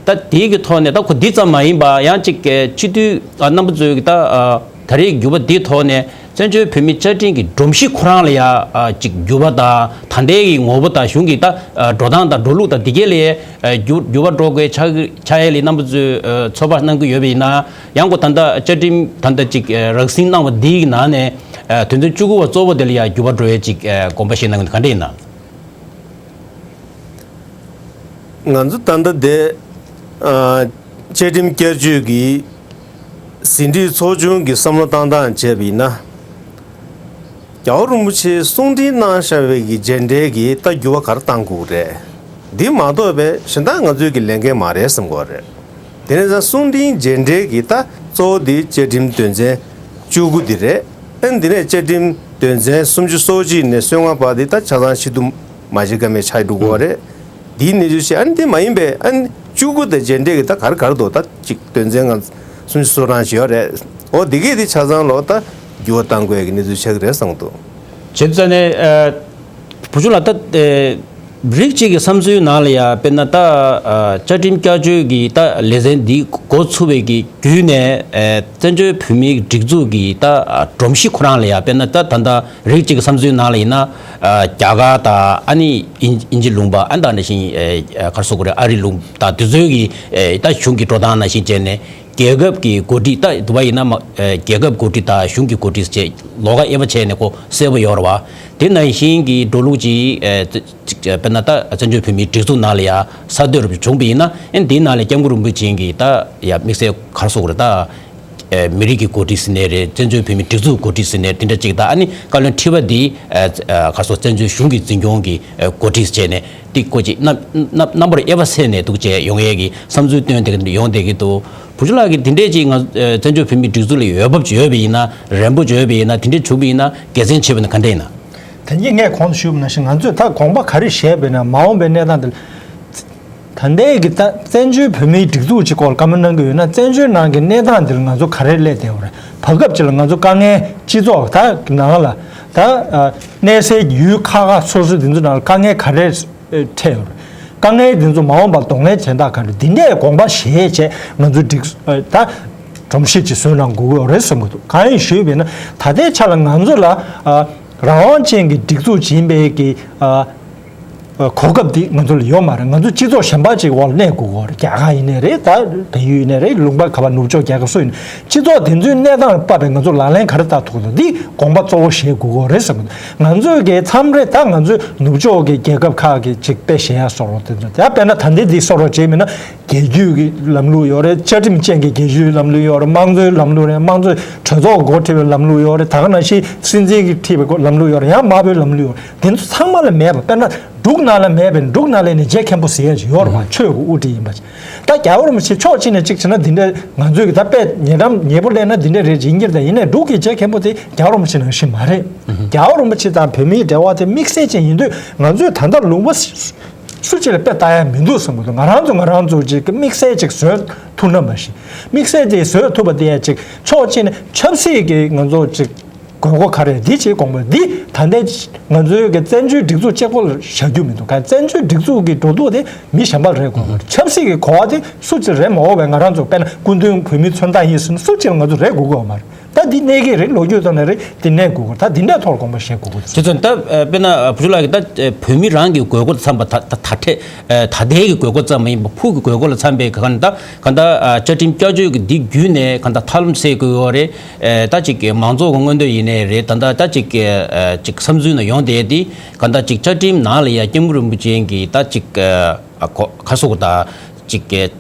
ད་དེའི་གི་ཐོག་ནས་ད་ཁོ་འདི་ཙམ་མ་ཡིན་པ་ཡང་ཅིག་ཨ་སྤྱི་འཐུས་ཨ་རྣམ་པ་ཚོའི་གི་ད་ཨ་ད་རེས་འགྱུར་བ་འདིའི་ཐོག་ནས་བཙན་བྱོལ་བོད་མིའི་བཅའ་ཁྲིམས་ཀྱི་སྒྲོམ་གཞི་ཁོ་རང་ལ་ཡ་ཨ་ཅིག་འགྱུར་བ་དང་ད་ལྟའི་གི་ངོ་བོ་དང་གཞུང་གི་ད་ཨ་འགྲོ་སྟངས་དང་འགྲོ་ལུགས་དང་འདི་གས་ལ་ཡ་ཨ་འགྱུར་འགྱུར་བ་འགྲོ་དགོས་ཆགས་ཆགས་ཡས་ལ་རྣམ་པ་ཚོས་ཨ་ཚོད་དཔག་གནང་གི་ཡོད་པ་ཡིན་ན། ཡང་སྒོས་ད་ལྟ་བཅའ་ཁྲིམས་ད་ལྟ་ཅིག་ཨ་རགས་ཟིན་གནང་བ་འདིའི་ནང་ནས་ཨ་དོན་ཚན་བཅུ་དགུ་པ་གཙོ་བོ་དེ་ལ་ཡང་འགྱུར་བ་འགྲོ་ཡས་ཅིག་ཨ་དགོངས་པ་བཞེས་གནང་གི་འདུག་ག་འདྲ་ཡིན་ན། ང་ཚོ་ད་ལྟ་དེ་ཨ་བཅའ་ཁྲིམས་བསྐྱར་བཅོས་ཀྱི་ཟིན་བྲིས་ཚོགས་ཆུང་གི་བསམ་བློ་བཏང་སྟངས་བྱས་པ་ཡིན་ན། རྒྱལ་བ་རིན་པོ་ཆེས་གསུང་འཕྲིན་གནང་བཞག་པའི་གི་རྗེས་འབྲེལ་གྱི་ད་འགྱུར་བ་ག་རེ་གཏང་དགོས་རེད། འདི་མ་གཏོགས་པའི་གཞན་དག་ང་ཚོའི་གི་ལས་འགན་མ་རེད་བསམ་གྱི་ཡོད་རེད། དེ་ནས་ད་གསུང་འཕྲིན་རྗེས་འབྲེལ་གྱི་ད་གཙོ་བོ་འདི་བཅའ་ཁྲིམས་དོན་ཚན་བཅུ་དགུ་འདི་རེད། ཨ་ནི་འདི་ནས་བཅའ་ཁྲིམས་དོན་ཚན་སུམ་ཅུ་སོ་གཅིག་ནས་སོ་ལྔ་བར་འདི་ད་ཆ་ཚང་ཕྱིར་བསྡུ་མ་བྱེད་ཀ་མེད་ཆགས་འགྲོ་གི་ཡོད་རེད། འདིའི་གནས་ཚུལ་བཤད། ཨ་ནི་འདི་མ་ཡིན་པའི་ཨ་ནི་བཅུ་དགུ་དང་རྗེས་འབྲེལ་གྱི་ད་ག་རེ་ག་རེ་འདུག་ད་ཅིག་དོན་ཚན་ང་སུམ་ཅུ་སོ་གྲངས་ཤིག་ཡོད་རེད། འོ་འདི་གས་འདི་ཆ་ཚང་ལོག་ད་འགྱུར་བ་གཏང་དགོས་ཀྱི་གནས་ཚུལ་ཆགས་ཀྱི་རེད་བསམ་གྱི་འདུག་བྱས་ཙང་ནས་ཨ་བུ་ཆུང་ལགས། ད་ཨེ་རིགས་གཅིག་གི་བསམ་ཚུལ་ནང་ལ་ཡ་དཔེར་ན་ད་ཨ་བཅའ་ཁྲིམས་བསྐྱར་བཅོས་ཀྱི་ད་ལེ་ཚན་འདི་འགོ་ཚུགས་པའི་གི་བརྒྱུད་ནས་ཨེ་བཙན་བྱོལ་བོད་མིའི་སྒྲིག་འཛུགས་ཀྱི་ད་ཨ་སྒྲོམ་གཞི་ཁོ་རང་ལ་ཡ་དཔེར་ན་ད་ད་ལྟ་རིགས་གཅིག་གི་བསམ་ཚུལ་ནང་ལ་ཡིན་ན་ཨ་རྒྱ་གར་དང་ཨ་ནི་དབྱིན་དབྱིན་ཇི་ལུང་པ་ཨ་ནི་ད་ནང་བཞིན་ཨེ་ཨ་ག་རེ་ཟེར་དགོས་རེད། ཨ་རི་ལུང་དང་དེ་ཚོའི་གི་ཨེ་ད་གཞུང་གི་འགྲོ་སྟངས་ནང་བཞིན་བྱས་ནས། རྒྱལ་ཁབ་ཀྱི་འགོ་ཁྲིད་ད་དུ་བ་ཡིན་ན་མ་ཨེ་རྒྱལ་ཁབ་འགོ་ཁྲིད་དང་གཞུང་གི་འགོ་ཁྲིད་ཟེར་ལོགས་ཀ་དབྱེ་བ་ཕྱེ་ནས་ཁོ་གསལ་པོ་ཡོད་རེད་བ། དེ་ནང་བཞིན་གྱི་འགྲོ་ལུགས་ཀྱི་ཨེ་ཅིག་དཔེར་ན་ད་བཙན་བྱོལ་བོད་མིའི་སྒྲིག་འཛུགས་ནང་ལ་ཡ་གསར་གཏོད་རུ་བྱུང་བ་ཡིན་ན། ཨེ་འདིའི་ནང་ལ་སྐྱབས་མགོན་རིན་པོ་ཆེ་གིས་ད་ཡ་དམིགས་བསལ་ག་རེ་ཟེར་དགོས་རེད། ད་ཨེ་མི་རིགས་ཀྱི་འགོ་ཁྲིད་ཟེར་ནའི་རེད། བཙན་བྱོལ་བོད་མིའི་སྒྲིག་འཛུགས་འགོ་ཁྲིད་ཟེར་ནའི་དེ་འདྲ་ཅིག་ད་ཨ་ནི་བཀའ་བློན་ཁྲི་པ་འདི་ཨེ་ཨེ་ག་རེ་ཟེར་བཙན་བྱོལ་གཞུང་གི་འཛིན་སྐྱོང་གི་ཨེ་འགོ་ཁྲིད་བྱས་ནས་དེ་སྐོར་ཅིག་རྣམ་རྣམ་རྣམ་པར་དབྱེ་བ་ཕྱེ་ནས་འདུག་བྱས་ཡོང་ཡས་ཀྱི་བསམ་ཚུལ་བཏོན་བསྡད་ཀྱི་ཡོང་བསྡད་ཀྱི་འདུག་བུ་ཆུང་ལགས་ཀྱིས་དེ་འདྲས་ཅིག་ང་ཨ་བཙན་བྱོལ་བོད་མིའི་སྒྲིག་འཛུགས་ལ་འོས་བབ་ཅིག་ཡོད་པ་ཡིན་ན། རན་པོ་ཅིག་ཡོད་པ་ཡིན་ན། དེ་འདྲས་བྱུང་བ་ཡིན་ན་དགེ་མཚན་ཆེ་བ་ནི་ག་འདྲས་ཡིན་ན། ད་གིན་ངས་གོང་དུ་ཞུས་པ་ནང་བཞིན་ང་ཚོས་ད་དགོངས་པ་ག་རེ་བཞེས་པ་ཡིན་ན། མ་འོངས་པའི་གནས་སྟངས་དེ་ལ། ད་ལྟའི་གི་ད་བཙན་བྱོལ་བོད་མིའི་སྒྲིག་འཛུགས་ཀྱི་སྐོར་བཀའ་མོལ་གནང་གི་ཡོད་ན། བཙན་བྱོལ་ནང་གི་གནས་སྟངས་འདིར་ང་ཚོ་ག་རེ་སླེབས་བསྡད་ཡོད་རེད། བར་སྐབས་ཅིག་ལ་ང་ཚོ་དཀའ་ངལ་སྤྱི་ཚོགས་ད་ནང་ལ་ད་ཨ་གནས་སའི་ཡུལ་ཁག་ཁག་སོ་སོ་དེ་ཚོ་ནང་ལ་དཀའ་ངལ་ག་རེ་འཕྲད་ཡོད་རེད། དཀའ་ངལ་དེ་ཚོ་མ་འོངས་པར་གདོང་ལེན་བྱེད་སྟངས་ག་རེ། འདི་འདྲའི་དགོངས་པ་བཞེས་བྱས་ང་ཚོ་སྒྲིག་ཨ་ད་སྒྲོམ་གཞི་ཅིག་བཟོས་གནང་དགོས་ཀྱི་ཡོད་རེད་བསམ་གྱི་འདུག་གང་ཡིན་ཞུས་པ་ཡིན་ན། ད་ལྟའི་ཆ་ལ་ང་ཚོ་ལ་ཨ་རང་དབང་ཅན་གྱི་སྒྲིག་འཛུགས་ཡིན་པའི་གི་ཨ། གོ་སྐབས་འདི་ང་ཚོ་ལ་ཡོད་མ་རེད། ང་ཚོ་སྤྱི་ཚོགས་གཞན་པ་ཅིག་འོག་ལ་གནས་དགོས་ཀྱི་ཡོད་རེད། རྒྱ་གར་ཡིན་ནའི་རེད། ད་བལ་ཡུལ་ཡིན་ནའི་རེད། ལུང་པ་ག་པར་ནུབ་ཕྱོགས་རྒྱལ་ཁབ་སུ་ཡིན་ནའི་སྤྱི་ཚོགས་དེ་ཚོའི་གནས་སྟངས་ལ་དཔག་པའི་ང་ཚོ་ལག་ལེན་ག་རེ་བསྟར་ཐུབ་ཀྱི་འདུག་འདི་དགོངས་པ་གཙོ་བོ་བཞེས་དགོས་ཀྱི་ཡོད་རེད་བསམ་གྱི་འདུག་ང་ཚོའི་གི་མཚམས་རེ་ད་ང་ཚོའི་ནུབ་ཕྱོགས་ཀྱི་རྒྱལ་ཁབ་ཁག་གི་ཅིག་དཔེ་བཞེས་ཡ་བཟོ་འདྲ་དེ་ཚོ། ཡང་དཔེར་ན་ད་ལྟའི་འདི་བཟོ་འདྲ་བྱས་པ་ཡིན་ན། རྒྱལ་བརྒྱུད་ཀྱི་ལམ་ལུགས་ཡོད་རེད། བཅའ་ཁྲིམས་ཅན་གྱི་རྒྱལ་བརྒྱུད་ལམ་ལུགས་ཡོད་རེད། དམངས་གཙོའི་ལམ་ལུགས་རེད། དམངས་གཙོའི་གྲོས་ཚོགས་འགོ་ཁྲིད་པའི་ལམ་ལུགས་ཡོད་རེད། ད་ག་ནང་བཞིན་སྲིད་འཛིན་གྱིས་ཁྲིད་པའི་ལམ་ལུགས་ཡོད་རེད། ཡང་དམར་པོའི་ལམ་ལུགས་ཡོད་རེད། དེ་ཚོ་ཚང་མ་ལ་མེད་པ། དཔེར་ན་འབྲུག་ནང་ལ་མེད་པའི། འབྲུག་ནང་ལ་ནི་རྗེ་མཁན་པོ་ཟེར་ཡ་ཅིག་ཡོད་རེད་པ། ཆོས་ཀྱི་དབུ་ཁྲིད་ཡིན་པ་ཅིག་ད་རྒྱལ་བ་རིན་པོ་ཆེ་ཕྱོགས་གཅིག་ནས་གཅིག་བྱས་ན་འདི་འདྲ་ང་ཚོས་ཀྱི་ད་དཔེ་ཉེ་འགྲམ་ཉེ་པོ་སླེབས་ན་འདི་འདྲ་རེད་ཡིན་གྱི་རེད། ད་ཡིན་ནའི་འབྲུག་གི་རྗེ་མཁན་པོ་དེ་རྒྱལ་བ་རིན་པོ་ཆེ་ནང་བཞིན་མ་རེད། རྒྱལ་བ་རིན་པོ་ཆེ་དང་བོད་མིའི་འབྲེལ་བ་དེ་དམིགས་བསལ་ཅན་ཡིན་དུས། ང་ཚོས་ད་ལྟ་ལུང་པ་སུ་གཅིག་ལ་དཔེ་ལྟ་ཡ་མི་འདུག་བསམ་གྱི་འདུག་ང་རང་ཚོ་ང་རང་ཚོ་ཅིག་གི་དམིགས་བསལ་ཅིག་བཟོས་ཐུབ་ན་མ་གཞི། དམིགས་བསལ་དེ་བཟོས་ཐུབ་པ་དེ་ཡང་ཅིག་ཕྱོགས་གཅིག་ནས་ཆབ་སྲིད་ཀྱི་ང་ཚོ་ཅིག་དགོས་མཁོ་ག་རེ་འདི་ཅིག་དགོངས་པ་འདི་ད་ལྟའི་ང་ཚོའི་གི་བཙན་བྱོལ་སྒྲིག་འཛུགས་གཅིག་པོ་ལ་བཞག་རྒྱུ་མི་འདུག་ག་བཙན་བྱོལ་སྒྲིག་འཛུགས་ཀྱི་འགྲོ་ལུགས་དེ་མི་གཞན་པ་ལ་རེ་དགོས་མ་རེད། ཆབ་སྲིད་ཀྱི་གོ་བ་དེ་སུ་གཅིག་རེ་མ་དགོས་པའི། ང་རང་ཚོ་དཔེར་ན་སྐུ་མདུན་བོད་མིའི་མཚོན་རྟགས་ཡིན་ཟེར་ན་སུ་གཅིག་ལ་ང་ཚོ་རེ་དགོས་ཀྱི་ཡོད་མ་རེད། ད་འདི་གནས་ཀྱི་རེད། ལོ་རྒྱུས་ཐོག་ནས་རེད། འདི་གནས་དགོས་ཀྱི་རེད། ད་འདི་འདྲའི་ཐོག་ལ་དགོངས་པ་བཞེས་དགོས་ཀྱི་རེད། དེ་ཚོ་ད་ཨ་དཔེར་ན་ཨ་བུ་ཆུང་ལགས་ཀྱིས་ད་ཨ་བོད་མི་རང་གི་དགོས་མཁོ་དང་འཚམས་པ། ད་ད་ད་ཐེ་ཨ་ད་ལྟའི་གི་དགོས་མཁོ་ཙམ་མ་ཡིན་པ། ཕུགས་ཀྱི་དགོས་མཁོ་ལ་འཚམས་པའི་ག་ནས་ད་ག་ད་ཨ་བཅའ་ཁྲིམས་བསྐྱར་བཅོས་ཀྱི་འདི་བརྒྱུད་ནས་ག་ད་ཐབས་ལམ་སེལ་དགོས་ཡོད་རེད། ཨ་ད་ཅིག་གི་མང་ཚོགས་ཀྱི་མངོན་འདོད་ཡིན་ནའི་རེད། ད་ད་ད་ཅིག་གི་ཨ་ཅིག་བསམ་ཚུལ་ནང་ཡོང་བསྡད་དེ། ག་ད་ཅིག་བཅའ་ཁྲིམས་ནང་ལ་ཡ་སྐྱབས་མགོན་རིན་པོ་ཆེ་གི་ད་ཅིག་ཨ་གོ་ཁ་སོག་ད་ཅིག་གི་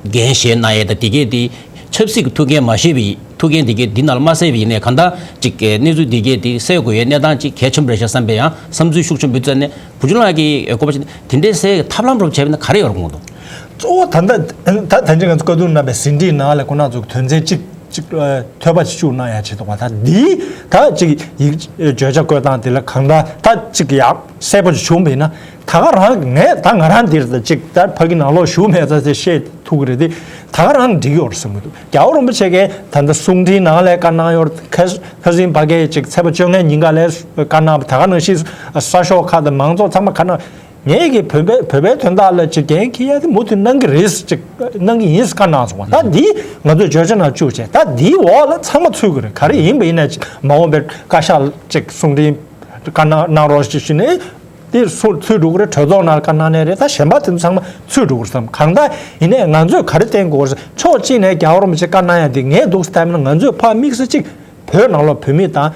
འགན་བཞེས་གནང་ཡས་དང་དེ་གས་དེ་ཆབ་སྲིད་ཀྱི་ཐུགས་འགན་མ་བཞེས་པའི། ཐུགས་འགན་དེ་གས་འདི་ནང་ལ་མ་གསལ་བ་ཡིན་ནའི། གང་ལྟར་ཅིག་གི་གནས་ཚུལ་འདི་གས་དེ་སེལ་དགོས་ཡས་གནས་སྟངས་ཅིག་གལ་ཆེན་པོ་རེད་ཤག་བསམ་པའི་ཡང་བསམ་ཚུལ་ཤུགས་ཆེན་པོ་བསྩལ་ནས། བུ་ཆུང་ལགས་ཀྱིས་གོ་བ་ཞིག་དེ་འདྲའི་སེལ་གྱི་ཐབས་ལམ་རོབ་བྱས་པ་ན་ག་རེ་ཡོད་རེད་དགོངས་འདུག་གཙོ་བོ་ད་ལྟ་ད་ད་ཅི་ང་ཚོ་བཀའ་བསྡུར་གནང་བའི་ཟིན་བྲིས་ནང་ལ་ཁོ་རང་ཚོ་དོན་ཚན་གཅིག་གཅིག་ཨ་ཐོལ་པ་ཅིག་བཅུག་གནང་ཡ་བྱེད་དོ། ད་འདི་ད་ཅིག་ཡིག་བརྗོད་བྱ་བཀོད་སྟངས་དེ་ལ་གང་ལྟར་ད་ཅིག་ཡག་གསལ་པོ་ཅིག་བྱུང་བ་ཡིན་ན། ད་ག་རང་ངས་ད་ང་རང་འདིར་ད་ཅིག་ད་ཕ་གི་ནང་ལོགས་བཞུགས་མེད་ཙང་དེ་བཤད་ཐུབ་ཀྱི་རེད་དེ། ད་ག་རང་འགྲིག་ཡོད་རེད་བསམ་གྱི་འདུག་རྒྱལ་བ་རིན་པོ་ཆེ་གིས་ད་ལྟ་གསུང་འཕྲིན་ནང་ལ་བཀའ་གནང་ཡོད་རེད། ཁ་ཁ་སང་ཕ་གིའི་ཅིག་ཚེས་པ་བཅོ་ལྔའི་ཉིན་ཀ་ལ་བཀའ་གནང་བ། ད་ག་ནང་བཞིན་གསར་ཤོག་ཁག་དང་མང་ཚོགས་ཚང་མ་བཀའ་གནང་། ངས་ཀྱི་བོད་པའི་བོད་པའི་དོན་དག་ལ་ཅིག་འགན་འཁྱེར་ཡ་དེ་མུ་མཐུད་གནང་གི་རེད། ཅིག་གནང་གི་ཡིན་ཟེར་བཀའ་གནང་སོང་བ། ད་འདི་ང་ཚོས་བརྗོད་བྱ་ནང་བཅུག་བྱས། ད་འདིའི་འོག་ལ་ཚང་མ་ཚུད་ཀྱི་རེད། ག་རེ་ཡིན་པ་ཡིན་ན་ཅིག་མ་འོངས་པའི་བཀའ་ཤག་ཅིག་གསུང་འཕྲིན་བཀའ་གནང་གནང་རོགས་ཞེས་ཞུས་ནས། དེ་སུ་ཚུད་འགྲོ་གི་རེད། གྲོས་ཚོགས་ནང་བཀའ་གནང་ནའི་རེད། ད་གཞན་པ་དེ་ཚོ་ཚང་མ་ཚུད་འགྲོ་གི་རེད་བསམ། གང་ལྟར་ཡིན་ནའི་ང་ཚོས་ག་རེ་བསྟན་དགོས་རེད། ཕྱོགས་གཅིག་ནས་རྒྱལ་བ་རིན་པོ་ཆེ་བཀའ་གནང་ཡ་དེ་ངས་འདུག་སེ་བལྟས་ན། ང་ཚོས་ཕར་དམིགས་བསལ་གཅིག་བོད་ནང་ལོགས་བོད་མི་དང་།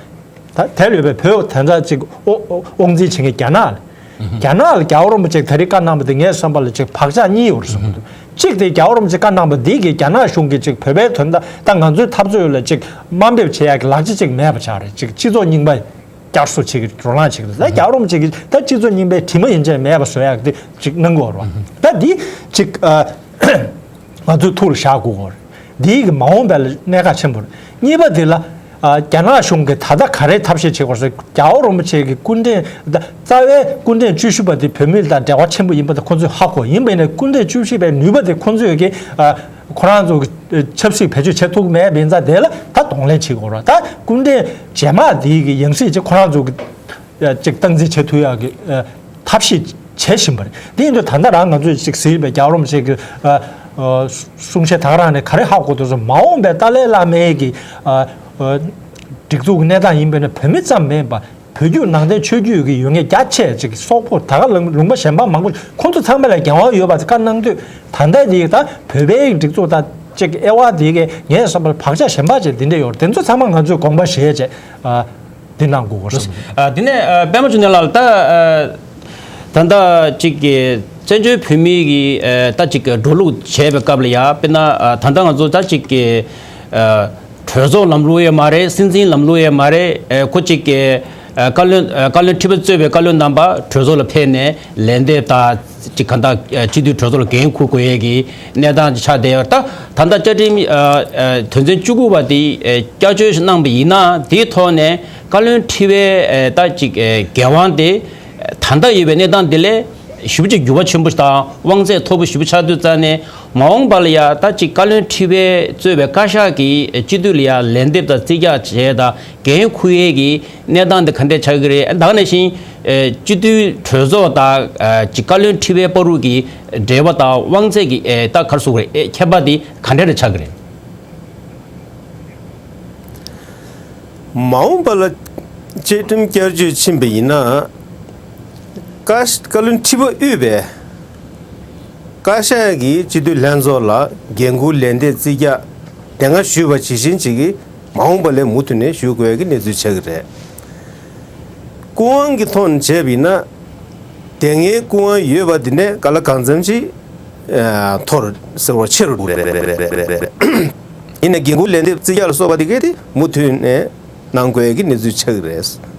ད་དེ་ལས་པའི་བོད་དེ་འདྲ་གཅིག་དབུ་དབུ་དབང་འཛིན་བྱེད་མཁན་རྒྱ་ནག་ལ། རྒྱ་ནག་ལ་རྒྱལ་བ་རིན་པོ་ཆེ་ད་རེས་བཀའ་གནང་བ་དེ་ངའི་བསམ་པ་ལ་ཅིག་བག་ཆགས་གཉིས་ཡོད་རེད་བསམ་གྱི་འདུག་གཅིག་དེ་རྒྱལ་བ་རིན་པོ་ཆེ་བཀའ་གནང་བ་འདི་གིས་རྒྱ་ནག་གཞུང་གིས་ཅིག་བོད་པའི་དོན་དག་དང་ང་ཚོའི་འཐབ་རྩོད་ལ་ཅིག་དམའ་འབེབས་བྱེད་ཡག་གི་ལག་ཆ་ཅིག་མེད་པ་ཆགས་རེད། ཅིག་སྤྱི་ཚོགས་རྙིང་པ་བསྐྱར་གསོ་བྱེད་ཀྱི་བགྲོ་གླེང་བྱེད་ཀྱི་འདུག་ད་རྒྱལ་བ་རིན་པོ་ཆེ་གིས་ད་སྤྱི་ཚོགས་རྙིང་པའི་དྲི་མ་ཡན་ཆད་མེད་པ་བཟོ་ཡག་དེ་ཅིག་གནང་དགོས་རེད་བ། ད་འདི་ཅིག་ཨ། ང་ཚོའི་ཐུགས་ལ་བཞག་དགོས་ཀྱི་རེད། འདིའི་གི་མ་འོངས་པའི་གནད་འགག་ཆེན་པོ་རེད། གཉིས་པ་དེ་ལ་ཨ། རྒྱ་ནག་གཞུང་གིས་ད་ལྟ་ག་རེ་ཐབས་ཤེས་བྱེད་དགོས་རེད། རྒྱལ་བ་རིན་པོ་ཆེ་གི་སྐུ་ཕྲེང་ད་རྩ་བའི་སྐུ་ཕྲེང་བཅུ་བཞི་པ་དེ་བོད་མི་དང་འབྲེལ་བ་ཆེན་པོ་ཡིན་པ་དེ་ཁོང་ཚོས་ཧ་གོ། ཡིན་པ་ཡིན་ན་སྐུ་ཕྲེང་བཅུ་བཞི་པའི་ནུས་པ་དེ་ཁོང་ཚོས་ཀྱི་ཨ། ཁོ་རང་ཚོ་གི་ཆབ་སྲིད་བེད་སྤྱོད་བྱེད་ཐུབ་མེད་པ་ཡིན་ཙང་། དེ་ལ་ད་གདོང་ལེན་བྱེད་དགོས་རེད། ད་སྐུ་ཕྲེང་རྗེས་མ་དེའི་གི་ཡང་སྲིད་ཅིག་ཁོ་རང་ཚོ་གི་ཅིག་སྟངས་འཛིན་བྱེད་ཐུབ་ཡག་གི་ཨ། ཐབས་ཤེས་བྱེད་བཞིན་པ་རེད། དེ་ཡིན་དུས་ད་ལྟ་རང་ང་ཚོས་ཅིག་གཟིགས་པའི་རྒྱལ་བ་རིན་པོ་ཆེ་གི་ཨ། ཨ། གསུང་བཤད་ད་ག་རང་ནས་ག་རེ་ཧ་གོ་འདུག་ཟེར། མ་འོངས་པའི་ཏཱ་ལའི་བླ་མའི་གི་ཨ། ཨ། སྒྲིག་འཛུགས་ཀྱི་གནས་སྟངས་ཡིན་པས་ན། བོད་མི་ཙམ་མིན་པ་བོད་བརྒྱུད་ནང་བསྟན་ཆོས་བརྒྱུད་ཀྱི་ཡོད་མཁན་རྒྱ་ཆེ་ཅིག་སོག་པོ་ད་ག་ལུང་ལུང་པ་གཞན་པ་མང་པོ་ཁོང་ཚོ་ཚང་མ་ལ་འགན་དབང་ཡོད་པ་བཀའ་གནང་དུས། ད་ལྟ་འདི་ད་བོད་པའི་སྒྲིག་འཛུགས་ད་ཅིག་དབྱེ་བ་འདི་གས་ངའི་བསམ་པར་བག་ཆགས་གཞན་པ་ཅིག་འདི་འདྲ་ཡོད་རེད། དེ་ཚོ་ཚང་མ་ང་ཚོས་དགོངས་པ་བཞེས་བྱས་ཨ། འདི་གནང་དགོས་ཀྱི་རེད། ཨ། དེ་ནས་ཨ། པད་མ་འབྱུང་གནས་ལགས། ད་ཨ། ད་ལྟ་ཅིག་གི་བཙན་བྱོལ་བོད་མིའི་གི་ཨ། ད་ཅིག་གི་འགྲོ་ལུགས་བྱས་པའི་སྐབས་ལ་ཡ། དཔེར་ན་ཨ། ད་ལྟ་ང་ཚོ་ད་ཅིག་གི་ཨ། གྲོས་ཚོགས་ལམ་ལུགས་ཡང་མ་རེད། སྲིད་འཛིན་ལམ་ལུགས་ཡང་མ་རེད། ཨ། ཁོ་ཅིག་གི་ བཀའ་བློན་བཀའ་བློན་ཁྲི་པ་གཙོས་པའི་བཀའ་བློན་རྣམ་པ་གྲོས་ཚོགས་ལ་ཕེབས་ནས་ལན་འདེབས་དང་ཅིག་གང་ལྟར་སྤྱི་འཐུས་གྲོས་ཚོགས་ལ་འགན་འཁུར་དགོས་ཡས་ཀྱི་གནས་སྟངས་ཆགས་བསྡད་ཡོད། ད་ད་ལྟ་བཅའ་ཁྲིམས་དོན་ཚན་བཅུ་དགུ་པ་དེ་བསྐྱར་བཅོས་གནང་པ་ཡིན་ན། དེའི་ཐོག་ནས་བཀའ་བློན་ཁྲི་པའི་ད་ཅིག་འགན་དབང་དེ་ད་ལྟ་ཡོད་པའི་གནས་སྟངས་དེ་ལས་ཞེ་པོ་ཅིག་འགྱུར་བ་ཆེན་པོ་ཞིག་དང་དབང་ཚད་མཐོ་པོ་ཞེ་པོ་ཆགས་དུས་ཙང་ནས། མ་འོངས་པ་ལ་ཡ་ད་ཅིག་བཀའ་བློན་ཁྲི་པས་གཙོས་པའི་བཀའ་ཤག་གིས་སྤྱི་འཐུས་ལ་ཡ་ལན་འདེབས་དང་རྩིས་རྒྱག་བྱས་དང་འགན་འཁུར་ཡས་ཀྱི་གནས་སྟངས་འདི་ག་འདྲས་ཆགས་ཀྱི་རེད། ད་ག་ནང་བཞིན་སྤྱི་འཐུས་གྲོས་ཚོགས་དང་ཅིག་བཀའ་བློན་ཁྲི་པའི་བར་དུ་གི་འབྲེལ་བ་དང་དབང་ཚད་ཀྱི་ད་ག་རེ་ཟེར་དགོས་རེད། ཁྱད་པར་འདི་ག་འདྲས་རེ་ཆགས་ཀྱི་རེད། མ་འོངས་པ་ལ་བཅའ་ཁྲིམས་བསྐྱར་བཅོས་ཕྱིན་པ་ཡིན་ན། བཀའ་བཀའ་བློན་ཁྲི་པ་དབུས་པའི་བཀའ་ཤག་གིས་སྤྱི་འཐུས་ལྷན་ཚོགས་ལ་འགན་འཁུར་ལན་འདེབས་རྩིས་རྒྱག་དེ་སྔ་ཞུས་པ་ཇི་བཞིན་ཅིག་གིས་མ་འོངས་པ་ལས་མུ་མཐུད་ནས་ཞུ་དགོས་ཀྱི་གནས་ཚུལ་ཆགས་ཀྱི་རེད། སྐུ་དབང་གི་ཐོག་ནས་བྱས་པ་ཡིན་ན། དེ་སྔའི་སྐུ་དབང་ཡོད་པ་འདི་ནས་ག་ལ་གང་འཚམ་ཅིག་མཐོ་རུ་ཟེར་བ་ཆེ་རུ་རེད། ཡིན་ནའི་འགན་འཁུར་ལན་འདེབས་རྩིས་རྒྱག་ལ་སོགས་པ་དེ་གས་དེ་མུ་མཐུད་ནས་གནང་དགོས་ཀྱི་གནས་ཚུལ་ཆགས་ཀྱི་རེད།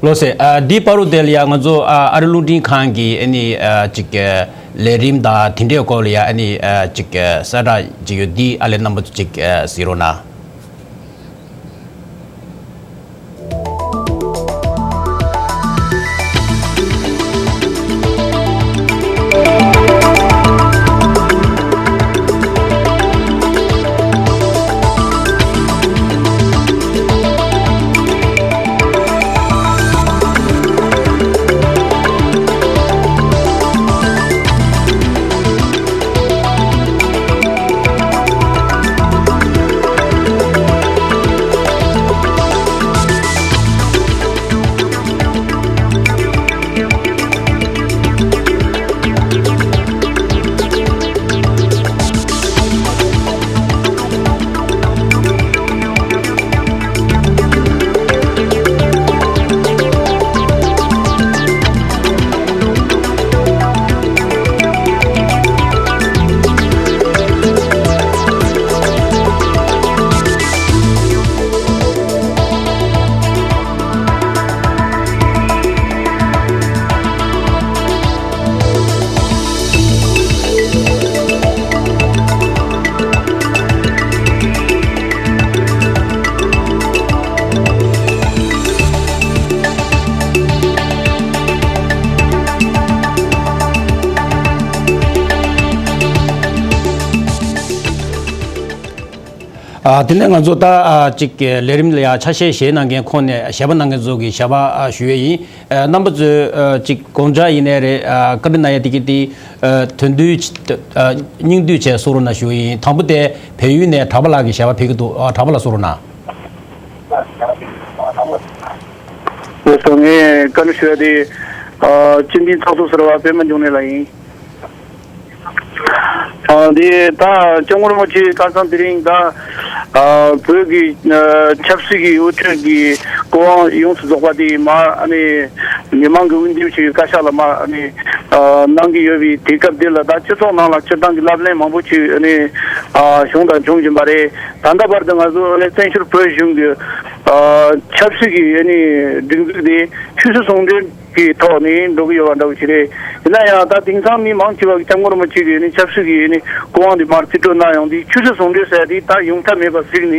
ལགས་སེ། ཨ། འདིའི་བར་དུ་དེ་ལ་ཡང་ང་ཚོ་ཨ་ཨ་རི་རླུང་འཕྲིན་ཁང་གི་ཨ་ནི་ཨ་ཅིག་ལས་རིམ་དང་དེ་འདྲའི་སྐོར་ལ་ཡང་ཨ་ནི་ཨ་ཅིག་གསལ་བསྒྲགས་ཅིག་ཡོད། འདི་ཨ་ལས་རྣམ་པ་ཚོ་ཅིག་གཟིགས་རོགས་གནང་། ཨ། དེ་ནས་ང་ཚོ་ད་ཨ་ཅིག་ལས་རིམ་ལ་ཡང་ཆ་ཤས་བཞེས་གནང་མཁན་ཁོང་ནས་ཞལ་པར་གནང་མཁན་ཚོ་གི་ཞལ་པར་ཨ་ཞུ་ཡས་ཡིན། ཨ། རྣམ་པ་ཚོས་ཨ་ཅིག་དགོངས་འཆར་ཡིན་ནའི་རེད། ཨ། བཀའ་འདྲི་གནང་ཡས་དེ་གི་དེ་ཨ་དོན་བསྡུས་ཨ་སྙིང་བསྡུས་བྱས་གསུང་རོགས་གནང་ཞུ་ཡས་ཡིན། དང་པོ་དེ་བལ་ཡུལ་ནས་གྲགས་པ་ལགས་ཀྱིས་ཞལ་པར་ཕེབས་ཀྱི་འདུག་ཨ། གྲགས་པ་ལགས་གསུང་རོགས་གནང་། ལགས་སོ། ངས་བཀའ་འདྲི་ཞུ་ཡ་དེ། ཨ། སྤྱི་འཐུས་ཚོགས་གཙོ་ཟུར་པ་པད་མ་འབྱུང་གནས་ལགས་ཡིན། ཨ། དེ་ད་སྐྱབས་མགོན་རིན་པོ་ཆེ་ཁ་སང་དེ་རིང་ད། ཨ། བོད་ཀྱི་ཨ་ཆབ་སྲིད་ཀྱི་དབུ་ཁྲིད་ཀྱི་སྐུ་དབང་ཡོངས་སུ་རྫོགས་པ་དེ་མར་ཨ་ནི་མི་མང་གི་དབུ་འཛིན་བྱེད་པའི་བཀའ་ཤག་ལ་མར་ཨ་ནི་ཨ་གནང་གི་ཡོད་པའི་དུས་སྐབས་འདི་ལ། ད་སྤྱི་ཚོགས་ནང་ལ་སྤྱིར་བཏང་གི་ལབ་གླེང་མང་པོ་ཅིག་ཨ་ནི་ཨ་བྱུང་དང་འབྱུང་བཞིན་པ་རེད། ད་ལྟ་བར་དུ་ང་ཚོ་ཨ་ནི་བཙན་བྱོལ་བོད་གཞུང་གི་ཨ་ཆབ་སྲིད་ཀྱི་ཨ་ནི་སྒྲིག་འཛུགས་དེ་ཆུད་ཟོས་ཟུང་འབྲེལ་གྱི་ཐོག་ནས་འགྲོ་གི་ཡོད་པ་འདྲ་བོ་ཞིག་རེད། ཡིན་ན་ཡང་ད་དེང་སང་མི་མང་ཆེ་བ་གིས་སྐྱབས་མགོན་རིན་པོ་ཆེ་གི་ཨ་ནི་ཆབ་སྲིད་ཀྱི་ཨ་ནི་སྐུ་དབང་དེ་མར་རྩིས་སྤྲོད་གནང་ཡོང་དུས། ཆུད་ཟོས་ཟུང་འབྲེལ་ཟེར་དེ་ད་ཡོང་ཐབས་མེད་པ་གཟིགས་ནས་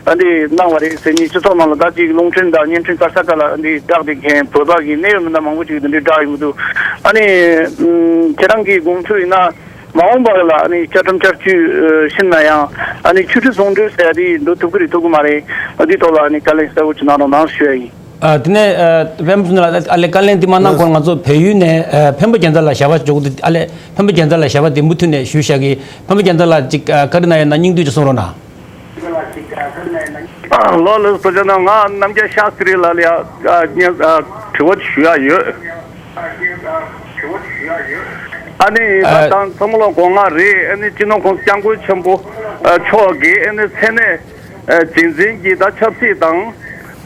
ཨ་འདི་གནང་བ་རེད་ཟེར་ནས་སྤྱི་ཚོགས་ནང་ལ་ད་ཅིག་རླུང་འཕྲིན་དང་བརྙན་འཕྲིན་ག་ས་ག་ལ་ཨ་འདི་བསྒྲགས་བསྡད་མཁན་བོད་པ་གི་གནད་ཡོད་མི་སྣ་མང་པོ་ཅིག་དེ་འདྲའི་བསྒྲགས་ཡོང་གི་འདུག་ཨ་ནི་ཁྱེད་རང་གི་དགོངས་ཚུལ་ཡིན་ན། མ་འོངས་པ་ལ་ཨ་ནི་བཅའ་ཁྲིམས་བསྐྱར་བཅོས་ཕྱིན་ན་ཡང་ཨ་ནི་ཆུད་ཟོས་ཟུང་འབྲེལ་ཟེར་ཡ་དེ་འགྲོ་ཐུབ་ཀྱི་རེད་ཐུབ་ཀྱི་མ་རེད། འདི་ཐོག་ལ་ཨ་ནི་བཀའ་ལན་གསལ་པོ་ཅིག་གནང་རོགས་གནང་ཞུ་ཡ་ཡིན། ཨ། དེ་ནས་ཨ་པད་མ་བསོད་ནམས་ལགས། ཨ་ལས་བཀའ་ལན་དེ་མ་གནང་གོང་ང་ཚོ་བལ་ཡུལ་ནས་ཨ་འཕན་པོ་རྒྱལ་མཚན་ལགས་ཞལ་པར་འབྱོར་གྱི་འདུག་ཨ་ལས་འཕན་པོ་རྒྱལ་མཚན་ལགས་ཞལ་པར་དེ་མུ་མཐུད་ནས་ཞུས་བཞག་གི། འཕན་པོ་རྒྱལ་མཚན་ལགས་ཅིག་ཨ་བཀའ་འདྲི་གནང་ཡོད་ན་སྙིང་བསྡུས་ཅིག་གསུང་རོགས་གནང་། ལགས་ལགས་སོ། བྱས་ན་ང་རྣམ་རྒྱལ་ཤཱསྟྲི་ལགས་ལ་ཡ་ཨ་ཨ་དྲི་བ་ཞུ་ཡ་ཡོད། ཨ་ནི་ཨ་ད་ཚང་མ་ལ་དགོངས་དག་རེད། ཨ་ནི་སྤྱི་ནོར་༸གོང་ས་༸སྐྱབས་མགོན་ཆེན་པོ་ཨ་མཆོག་གིས་ཨ་ནི་མཚན་གནས་ཨ་རྗེས་འཛིན་གྱི་ད་ཆབ་སྲིད་དང་།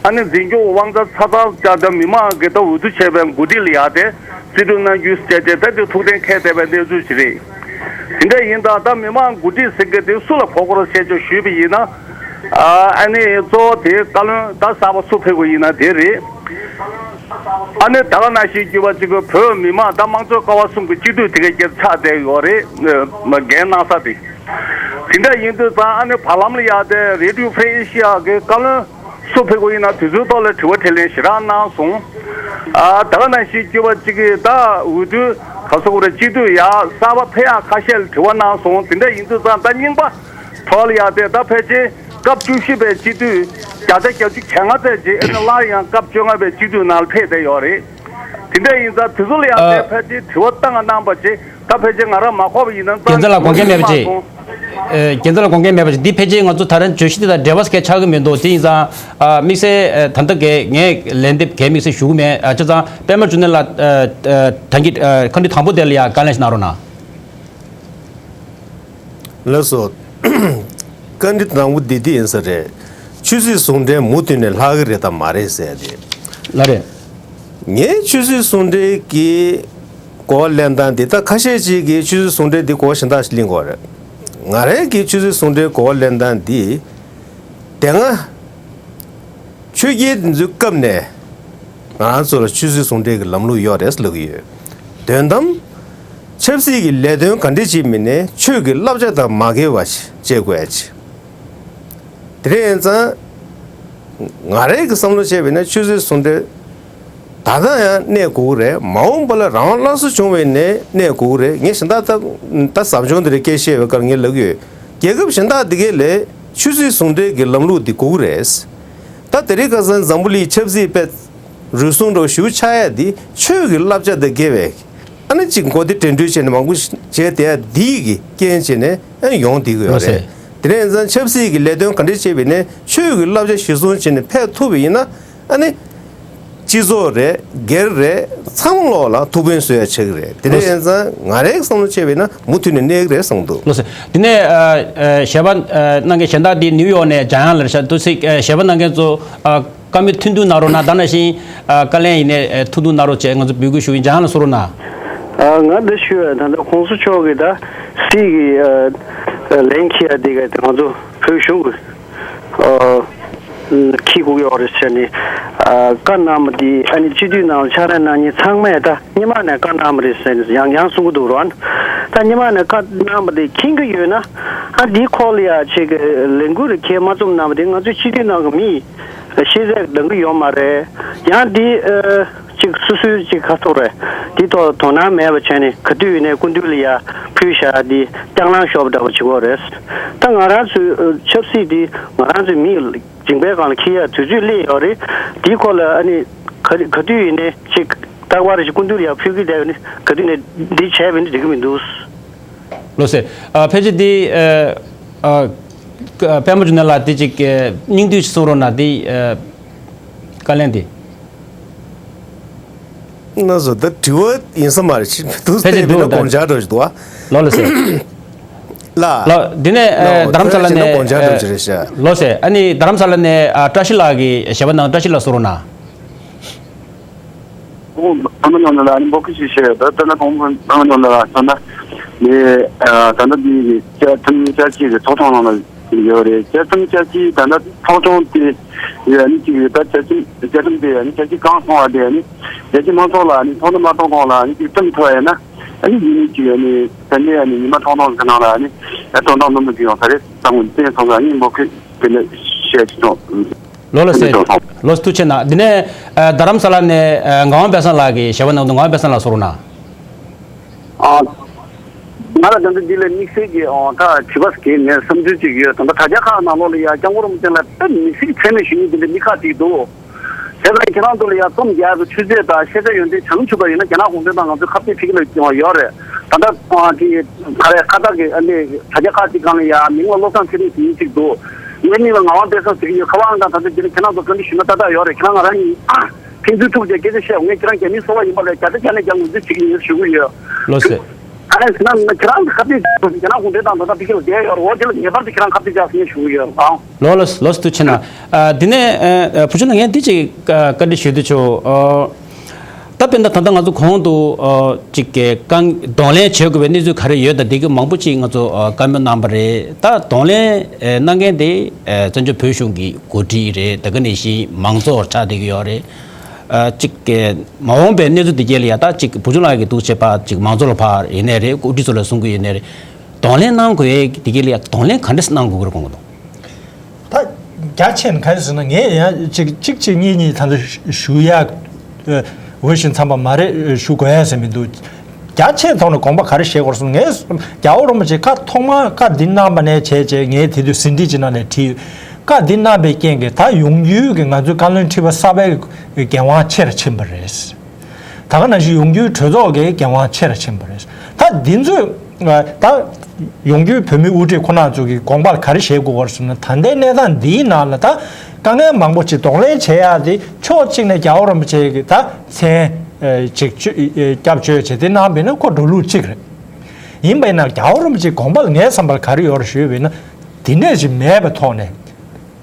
ཨ་ནི་འཛིན་སྐྱོང་དབང་ཆ་ཚ་ཐག་བཅད་དེ་མི་མང་གི་ད་འོས་བསྡུ་བྱས་པའི་འགོ་ཁྲིད་ལ་ཡ་དེ་རྩིས་སྤྲོད་གནང་རྒྱུ་བཅས་བྱས། ད་དེ་ཐུགས་གཏན་འཁེལ་བསྡད་པའི་གནས་ཚུལ་ཞིག་རེད། དེ་འདྲ་ཡིན་ད་ད་མི་མང་འགོ་ཁྲིད་ཟེར་མཁན་དེ་སུ་ལ་གོ་དགོས་རེད་ཟེར་ཅིག་ཞུས་པ་ཡིན་ན། ཨ་ཨ་ནི་གཙོ་བོ་དེ་བཀའ་བློན་ད་གསར་པ་སུ་ཕེབས་དགོས་ཡིན་ན་དེ་རེད། ཨ་ནི་ད་ག་ནང་བཞིན་གྱུར་པ་གཅིག་གི་བོད་མི་མང་དང་དམངས་གཙོའི་ཀ་བ་གསུམ་གྱི་སྤྱི་འཐུས་དེ་ག་སྐྱེར་ཆགས་བསྡད་ཡོད་རེད། འགན་གནང་ས་དེ། དེ་འདྲ་ཡིན་དུས་ཙང་ཨ་ནི་བར་ལམ་ལ་ཡ་དེ་Radio Free Asia གི་བཀའ་བློན་སུ་ཕེབས་དགོས་ཡིན་ན་དེ་ཚོའི་ཐོག་ལ་དྲི་བ་དྲིས་ལན་ཞེ་དྲག་གནང་སོང་། ཨ་ད་ག་ནང་བཞིན་གྱུར་པ་གཅིག་གི་ད་འོས་བསྡུ་ག་སོ་གོ་རེ་སྤྱི་འཐུས་ཡ་གསར་པ་ཕེབས་ཡག་ཁ་ཤས་ལ་དྲི་བ་གནང་སོང་། དེ་འདྲ་ཡིན་དུས་ཙང་ད་རྙིང་པ་ཐོག་ལ་ཡ་དེ་ད་ཕལ་ཆེར་སྐབས་བཅུ་བཞི་པའི་སྤྱི་འཐུས་བརྒྱ་ཆ་བརྒྱད་ཅུ་གྱ་ལྔ་ཙམ་ཅིག་ཨ་ནི་སླར་ཡང་སྐབས་བཅོ་ལྔ་པའི་སྤྱི་འཐུས་ནང་ལ་ཕེབས་བསྡད་ཡོད་རེད། དེ་འདྲ་ཡིན་ཙང་དེ་ཚོ་ལ་ཡང་ཨ། དེ་ཕལ་ཆེར་དྲི་བ་བཏང་གནང་པ་ཅིག་ད་ཕལ་ཆེར་ང་རང་མ་གོ་བ་ཡིན་ན་རྒྱལ་མཚན་ལགས་དགོངས་འགལ་མེད་པ་ཅིག་ཨེ། རྒྱལ་མཚན་ལགས་དགོངས་འགལ་མེད་པ་ཅིག་འདི་ཕལ་ཆེར་ང་ཚོ་ད་རེས་བརྗོད་གཞི་འདི་དང་འབྲེལ་བ་གལ་ཆགས་ཀྱི་མི་འདུག་དེ་ཡིན་ཙང་ཨ། དམིགས་བསལ་ཨེ། ད་ལྟ་གས་ངས་ལན་འདེབས་གས་དམིགས་བསལ་ཞུ་གི་མེད། ཨ། བྱས་ཙང་པད་མ་འབྱུང་གནས་ལགས་ཨ། ཨ། ད་གིན་ཨ། བཀའ་འདྲི་དང་པོ་དེ་ལ་ཡང་བཀའ་ལན་ཞིག་གནང་རོགས་གནང་། ལགས་སོ། བཀའ་འདྲི་དང་པོ་འདི་འདི་ཡིན་ས་རེད། ཆོས་སྲིད་ཟུང་འབྲེལ་མུ་མཐུད་ནས་ལྷག་གི་རེད་དམ་མ་རེད་ཟེར་ཏེ། ལགས་རེད། ངས་ཆོས་སྲིད་ཟུང་འབྲེལ་གྱི་གོ་བ་ལེན་སྟངས་འདི་ད་ཁ་ཤས་ཅིག་གིས་ཆོས་སྲིད་ཟུང་འབྲེལ་འདི་གོ་བ་གཞན་དག་ཞིག་ལེན་གྱི་ཡོད་རེད། ང་རང་གིས་ཆོས་སྲིད་ཟུང་འབྲེལ་གོ་བ་ལེན་སྟངས་འདི་དེ་སྔ་ཆོས་རྒྱལ་དེ་ཚོའི་སྐབས་ནས་ང་རང་ཚོ་ལ་ཆོས་སྲིད་ཟུང་འབྲེལ་གྱི་ལམ་ལུགས་ཡོད་རེད་ལབ་ཀྱི་ཡོད། དོན་དམ་ཆབ་སྲིད་ཀྱི་ལས་དོན་ག་འདྲ་བྱེད་མིན་ནས་ཆོས་ཀྱི་བསླབ་བྱ་དང་མ་འགལ་བ་ཞིག་བྱེད་དགོས་ཡ་ཆེ། དེ་འདྲ་ཡིན་ཙང་ང་རང་གི་བསམ་བློ་བྱས་པ་ཡིན་ན་ཆོས་སྲིད་ཟུང་འབྲེལ་ད་ལྟ་ཡང་གནས་དགོས་ཀྱི་རེད། མ་འོངས་པ་ལ་རང་དབང་སླར་གསོ་བྱུང་བའི་ནས་གནས་དགོས་ཀྱི་རེད། ངས་གཞན་དག་ད་ད་ཟབ་སྦྱོང་དེ་རིགས་སྐད་བཤད་པའི་སྐབས་ངས་ལབ་ཀྱི་ཡོད། རྒྱལ་ཁབ་གཞན་དག་དེ་གས་ལས་ཆོས་སྲིད་ཟུང་འབྲེལ་གྱི་ལམ་ལུགས་འདི་དགོས་ཀྱི་རེད། ད་དེ་རིང་ཁ་སང་འཛམ་བུ་གླིང་ཆབ་སྲིད་དཔེ་རུལ་སུངས་འགྲོ་ཞུ་ཆགས་ཡ་འདི་ཆོས་ཀྱི་བསླབ་བྱ་དང་འགལ་བའི་ཨ་ནི་གཅིག་མགོ་བདེ་དྲན་འཕྲུལ་བྱས་ནས་མང་པོ་བྱས་བསྡད་ཡ་འདི་གི་རྐྱེན་བྱས་ནས་ཨ་ནི་ཡོང་བསྡད་ཀྱི་ཡོད་རེད། དེ་འདྲ་ཡིན་ཙང་ཆབ་སྲིད་ཀྱི་ལས་དོན་ག་འདྲ་བྱས་པ་ཡིན་ནའི་ཆོས་ཀྱི་བསླབ་བྱ་གཞིར་བཟུང་བྱས་ནས་ཕེབས་ཐུབ་པ་ཡིན་ན་ཨ་ནི་སྤྱི་ཚོགས་རེད། སྒེར་རེད། ཚང་མ་ལོག་ལ་ཐུགས་ཕན་གསོས་ཡ་ཆགས་ཀྱི་རེད། དེ་འདྲ་ཡིན་ཙང་ང་རའི་བསམ་བློ་བྱས་པ་ཡིན་ན་མུ་མཐུད་ནས་གནས་ཀྱི་རེད་བསམ་འདུག་ལགས་སོ། དེ་ནས་ཨ། ཨ། ཞལ་པར་ཨ། གནང་མཁན་གཞན་དག་འདི་ནིའུ་ཡོག་ནས་འཇམ་དབྱངས་ལགས་རེད་ཤག་འདུག་སེ་ཨ། ཞལ་པར་གནང་མཁན་ཚོ་ཨ། བཀའ་མོལ་ཐུང་ཐུང་གནང་རོགས་གནང་། ད་ནང་བཞིན་ཨ། བཀའ་ལན་ཡིན་ནའི་ཨ། ཐུང་ཐུང་གནང་རོགས་བྱས། ང་ཚོ་འབོད་སྐུལ་ཞུ་གི་ཡིན། འཇམ་དབྱངས་ལགས་གསུང་རོགས་གནང་། ཨ། ང་འདི་ཞུ་ཡ་ད་ལྟ་གོང་ས་མཆོག་གིས་ད་སྲིད་ཀྱི་ཨ། ཨ། ལན་འཁྱེར་ཡ་དེ་ག་དེ་ང་ཚོ་བོད་གཞུང་གི་ཨ། འཁྱེར་དགོས་ཀྱི་ཡོད་རེད་ཟེར་ནས་ཨ། བཀའ་གནང་བ་དེ་ཨ་ནི་སྤྱི་འཐུས་ནང་ལ་ཕྱག་ལས་གནང་མཁན་ཚང་མས་ད་སྔོན་མ་ནས་བཀའ་གནང་བ་རེད་ཟེར་ནས་ཡང་ཡང་གསུང་གི་འདུག་རོགས། ད་སྔོན་མ་ནས་བཀའ་གནང་བ་དེ་མཁྱེན་གྱི་ཡོད་ན་ཨ། འདིའི་སྐོར་ལ་ཡ་ཆེད་ཀྱི་ལས་འགུལ་རེ་ཁྱེད་མ་རྩོམ་གནང་བ་དེ་ང་ཚོའི་སྤྱི་འཐུས་ནང་གི་མི་ཤེས་ཚད་འདང་གི་ཡོད་མ་རེད། ཡང་འདི་ཨ། ཅིག་སོ་སོའི་ཅིག་ཁ་ཐོག་རེད། འདི་ཐོག་དོ་སྣང་མེད་པ་བྱས་ནས་ག་དུས་ཡིན་ནའི་སྐུ་མདུན་ལ་ཡ་ཕུལ་བཞག་འདི་རྐྱང་ལངས་ཤོར་བ་འདྲ་བོ་བྱེད་ཀྱི་ཡོད་རེད། ད་ང་རང་ཚོའི་ཨ། ཆབ་སྲིད་འདི་ང་རང་ཚོའི་མི་མཇིང་པའི་སྒང་ལ་འཁྱེར་ཡ་དུས་ཚོད་སླེབས་ཡོད་རེད། དེའི་སྐོར་ལ་ཨ་ནི་ག་ག་དུས་ཡིན་ནའི་ཅིག་རྟག་པར་ཅིག་སྐུ་མདུན་ལ་ཡང་ཕུལ་གྱི་བསྡད་ཡོད་ནི་ག་དུས་ནས་འདི་བྱས་པ་ཡིན་ན་འགྲིག་གི་མི་འདུག་ལགས་སོ། ཨ། ཕལ་ཆེར་འདི་ཨ། ཨ། པད་མ་འབྱུང་གནས་ལགས་འདི་ཅིག་ཨ། སྙིང་བསྡུས་ཤིག་གསུང་རོགས་གནང་། འདི་ཨ། བཀའ་ལན་འདི། ན་སོ་ད་དྲི་བ་ཡིན་ས་མ་རེད། ཕྱི་དུས་ཕལ་ཆེར་ཕེབས་འདུག་ན་དགོངས་འཆར་འདྲ་ཞིག་འདུག་ཨ། ལགས་ལགས་སེ། ལགས། ལགས། འདི་ནས་ཨ། ལགས། རྡ་རམ་ས་ལ་ནས་དགོངས་འཆར་འདྲ་ཞིག་རེད་ཤག་ལགས་སེ། ཨ་ནི་རྡ་རམ་ས་ལ་ནས་ཨ། བཀྲ་ཤིས་ལགས་ཀྱིས་ཞལ་པར་གནང་། བཀྲ་ཤིས་ལགས་གསུང་རོགས་གནང་། ཨོ། ཨ་མ་ནང་ལ་ཨ་ནི་འབོད་སྐུལ་ཞིག་བྱས། ད་ལྟ་ན་གོང་ཨ་མ་ནང་ལ་ད་ལྟ་ནི་ཨ། ད་ལྟ་འདི་བཅའ་ཁྲིམས་བཅའ་ཁྲིམས་ཀྱི་ཚོགས་ཐེངས་ནང་ལ་ཡོད་རེད། བཅའ་ཁྲིམས་བཅའ་ཁྲིམས་ད་ལྟ་ཚོགས་ཆུང་དེ་ཡོད་ནི་ཅིག་ཡོད། ད་བཅའ་ཁྲིམས་བཅའ་ཁྲིམས་དེ་ཡོད་ནི་བཅའ་ཁྲིམས་གང་སོང་བ་དེ་ཡོད་ནི་རྒྱལ་སྤྱིའི་མང་ཚོགས་ལ་ནི་ཚོགས་འདུ་མ་གཏོང་གོང་ལ་ནི་ཅིག་སྟོན་ཐུབ་ཡ་ཡིན་ན་ཨ་ནི་ཡིན་ནི་ཅིག་ཡོད་ནི་ད་ནི་ཨ་ནི་ཉི་མ་ཐོང་ཐོང་གི་ནང་ལ་ནི་ཡ་ཐོང་ཐོང་མི་མི་ཅིག་ཡོང་ས་རེད། ད་ངོས་བསྟན་སོང་ཙང་ཨ་ནི་འབོད་སྐུལ་དེ་ནི་བཤད་ཅིག་ཐོང་། ལགས་ལགས་སེ། ལགས་སེ་ཐུགས་རྗེ་གནང་། འདི་ནས་ཨ། རྡ་རམ་ས་ལ་ནས་ཨ། ངག་དབང་དཔལ་བཟང་ལགས་ཀྱིས་ཞལ་པར་གནང་འདུག་ངག་དབང་དཔལ་བཟང་ལགས་གསུང་རོགས་གནང་། ཨ། ང་ལ་ད་ལྟ་འདི་ལ་དམིགས་བསལ་གྱི་ཨ། ད་དྲི་བ་ཟེར་ངས་བསམ་ཚུལ་ཅིག་ཡོད། ད་ལྟ་དྲ་རྒྱ་ཁག་ནང་ལོགས་ལ་ཡ་སྐྱབས་མགོན་རིན་པོ་ཆེ་ལ་དཔེ་མི་སྲིད་ཚད་མེད་ཞུ་མཁན་དེ་འདྲ་མི་ཁག་ཅིག་འདུག་དེ་ཙང་ཁྱེད་རང་ཚོ་ལ་ཡ་རྩོམ་རྒྱག་གི་ཆུ་ཚད་དང་ཤེས་བྱ་ཡོན་ཏན་བྱང་ཆུབ་པ་ཡིན་ན་རྒྱ་ནག་གུང་ཁྲན་ཏང་ང་ཚོའི་ཁ་གཏད་ཕྱི་གི་ལ་ཡོང་ཡོད་རེད། ད་ལྟ་ཨ། དེ་ག་རེ་ཁ་བཏགས་ཀྱི་ཨ་ནི་དྲ་རྒྱ་ཁག་ཅིག་སྒང་ལ་ཡ་མིང་ལ་བློ་བཟང་ཚེ་རིང་ཟེར་མཁན་ཅིག་འདུག་ངའི་མིང་ལ་ངག་དབང་དཔལ་བཟང་ཟེར་གྱི་ཡོད། ཁ་པར་ཨང་གྲངས་ད་ལྟ་འདི་ནས་ཁྱེད་རང་ཚོ་བཀའ་འདྲི་ཞུས་ན་ཏག་ཏག་ཡོད་རེད། ཁྱེད་རང་ང་རང་གཉིས་ཕན་ཚུན་ཐུག་བྱས་སྐད་ཆ་བཤད། ངས་ཁྱེད་རང་རྒྱ་མིའི་སོ་པ་ཡིན་པ་ལས་བརྒྱ་ཆ་བརྒྱ་ནས་བརྒྱ་ངོས་འཛིན་བྱེད་ཀྱི་ཡིན་ཞུ་གི་ཡོད། ལགས་སེ། ཨ་ནི་ཟེར་ན་ཁྱེད་རང་གི་ཁ་གཏད་རྒྱ་ནག་གུང་ཁྲན་ཏང་ད་ལྟ་ཕ་གི་ལ་བསྡད་ཡོད་རེད། འོ་དེ་ལ་ངེས་པར་དུ་ཁྱེད་རང་ཁ་གཏད་བཅག་ཟེར་ངས་ཞུ་གི་ཡོད་ཨང་། ལགས་ལགས་ལགས་སེ་ཐུགས་རྗེ་གནང་། ཨ། འདི་ནས་ཨ། བུ་ཆུང་ལགས་ངས་འདི་ཅིག་བཀའ་འདྲི་ཞུ་འདོད་བྱུང་། ཨ། ད་དཔེར་ན་ད་ལྟ་ང་ཚོ་གོང་དུ་ཨ། ཅིག་གི་གང་གདོང་ལེན་བྱེད་དགོས་པའི་གནས་ཚུལ་ག་རེ་ཡོད་ད་འདི་གི་མང་པོ་ཅིག་ང་ཚོ་ཨ། བཀའ་མོལ་གནང་པ་རེད། ད་གདོང་ལེན་ཨ། གནང་མཁན་དེ་ཨ། བཙན་བྱོལ་བོད་གཞུང་གི་འགོ་ཁྲིད་རེད། ད་ག་ནང་བཞིན་མང་ཚོགས་ཆགས་བསྡད་ཀྱི་ཡོད་རེད། ཨ་གཅིག་གི་མ་འོངས་པའི་གནས་ཚུལ་འདི་གས་ལ་ཡ་ད་གཅིག་བུ་ཆུང་ལགས་ཀྱིས་འདུག་བྱས་པ་གཅིག་མང་ཚོགས་ལ་ཕར་ཡིན་ནའི་རེད། དབུ་ཁྲིད་ཚོ་ལ་གསུང་གི་ཡིན་ནའི་རེད། གདོང་ལེན་གནང་དགོས་ཡས་འདི་གས་ལ་ཡ་གདོང་ལེན་ག་འདྲས་གནང་དགོས་ཀྱི་རེད་དགོངས་ཀྱི་འདུག་ད་རྒྱ་ཆེ་ན་ག་རེ་ཟེར་ན། ངས་ཡང་གཅིག་གཅིག་གཅིག་གཉིས་གཉིས་ད་ལྟ་ཞུ་ཡ་འོས་ཤིང་འཚམས་པ་མ་རེད། ཞུ་དགོས་ཡ་ཟེར་མི་འདུག་རྒྱ་ཆེའི་ཐོག་ནས་དགོངས་པ་ག་རེ་བཞེས་དགོས་རེད་ཟེར་ན། ངས་རྒྱལ་བ་རིན་པོ་ཆེ་བཀའ་ཐོག་མར་བཀའ་འདི་གནང་བ་ནས་བྱས་བྱས། ངས་དེ་དུས་ཟིན་བྲིས་ཅིག་ནང་ནས་བྲིས་ཡོད། བཀའ་འདི་གནང་བའི་རྐྱེན་གྱིས་ད་ཡོང་རྒྱུའི་གི་ང་ཚོའི་བཀའ་བློན་ཁྲི་པ་གསར་པའི་འགན་དབང་ཆེ་རུ་ཕྱིན་པ་རེད། ད་ག་ནང་བཞིན་ཡོང་རྒྱུའི་གྲོས་ཚོགས་ཀྱི་འགན་དབང་ཆེ་རུ་ཕྱིན་པ་རེད། ད་འདི་ཚོས་ད་ཡོང་རྒྱུའི་བོད་མིའི་དབུ་ཁྲིད་ཁོ་ན་ཚོ་གི་དགོངས་པ་ལ་ག་རེ་བཞེས་དགོས་རེད་ཟེར་ན། ད་ལྟའི་གནས་སྟངས་འདིའི་ནང་ལ་ད་དཀའ་ངལ་མང་པོ་ཅིག་གདོང་ལེན་བྱེད་ཡ་དེ། ཕྱོགས་གཅིག་ནས་རྒྱལ་བ་རིན་པོ་ཆེ་གི་ད་མཚན་ཅིག་སྐྱབས་བཅོལ་བྱས་དེ་གནང་བས་ན་ཁོ་འགྲོ་ལུགས་གཅིག་རེད། ཡིན་པས་ན་རྒྱལ་བ་རིན་པོ་ཆེའི་དགོངས་པ་ལ་ངའི་བསམ་པར་ག་རེ་ཡོད་རེད་ཞུས་པས་ན། དེ་འདྲས་ཅིག་མེད་པའི་ཐོག་ནས།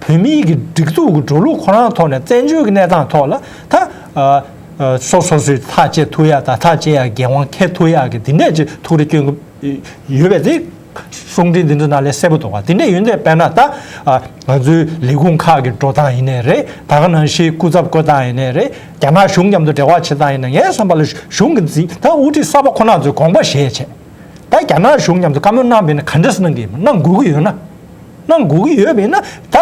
བོད་མིའི་གི་སྒྲིག་འཛུགས་ཀྱི་འགྲོ་ལུགས་ཁོ་རང་ཐོག་ནས། བཙན་བྱོལ་གྱི་གནས་སྟངས་ཐོག་ལ་ད་ཨ་ཨ་སོ་སོ་སོའི་ཐག་བཅད་ཐུབ་ཡ་དང་། ཐག་བཅད་ཡ་འགན་དབང་འཁྱེར་ཐུབ་ཡ་གི་དེ་འདྲས་ཅིག་ཐུགས་རེ་སྐྱོན་གྱི་ཡོད་པས། དེ་གསུང་འཕྲིན་འདི་ཚོ་ནང་ལས་གསལ་པོ་འདུག་ག་དེ་འདྲས་ཡོད་འདི་དཔེར་ན་ད་ཨ་ང་ཚོའི་ལས་ཁུངས་ཁག་གི་འགྲོ་སྟངས་ཡིན་ནའི་རེད། ད་ག་ནང་བཞིན་སྐུ་ཚབ་བསྐོ་སྟངས་ཡིན་ནའི་རེད། རྒྱ་ནག་གཞུང་མཉམ་དུ་འབྲེལ་བ་བྱེད་སྟངས་ཡིན་ན། ངའི་བསམ་པ་ལ་གཞུང་གི་འཛིན་ད་དབུ་ཁྲིད་གསར་པ་ཁོ་ན་ཚོས་དགོངས་པ་བཞེས་བྱས། ད་རྒྱ་ནག་གཞུང་མཉམ་དུ་བཀའ་མོལ་གནང་བས་ན་ག་འདྲས་གནང་གི་ཡིན། གནང་དགོས་ཀྱི་ཡོད་ན། གནང་དགོས་ཀྱི་ཡོད་པས་ན། ད་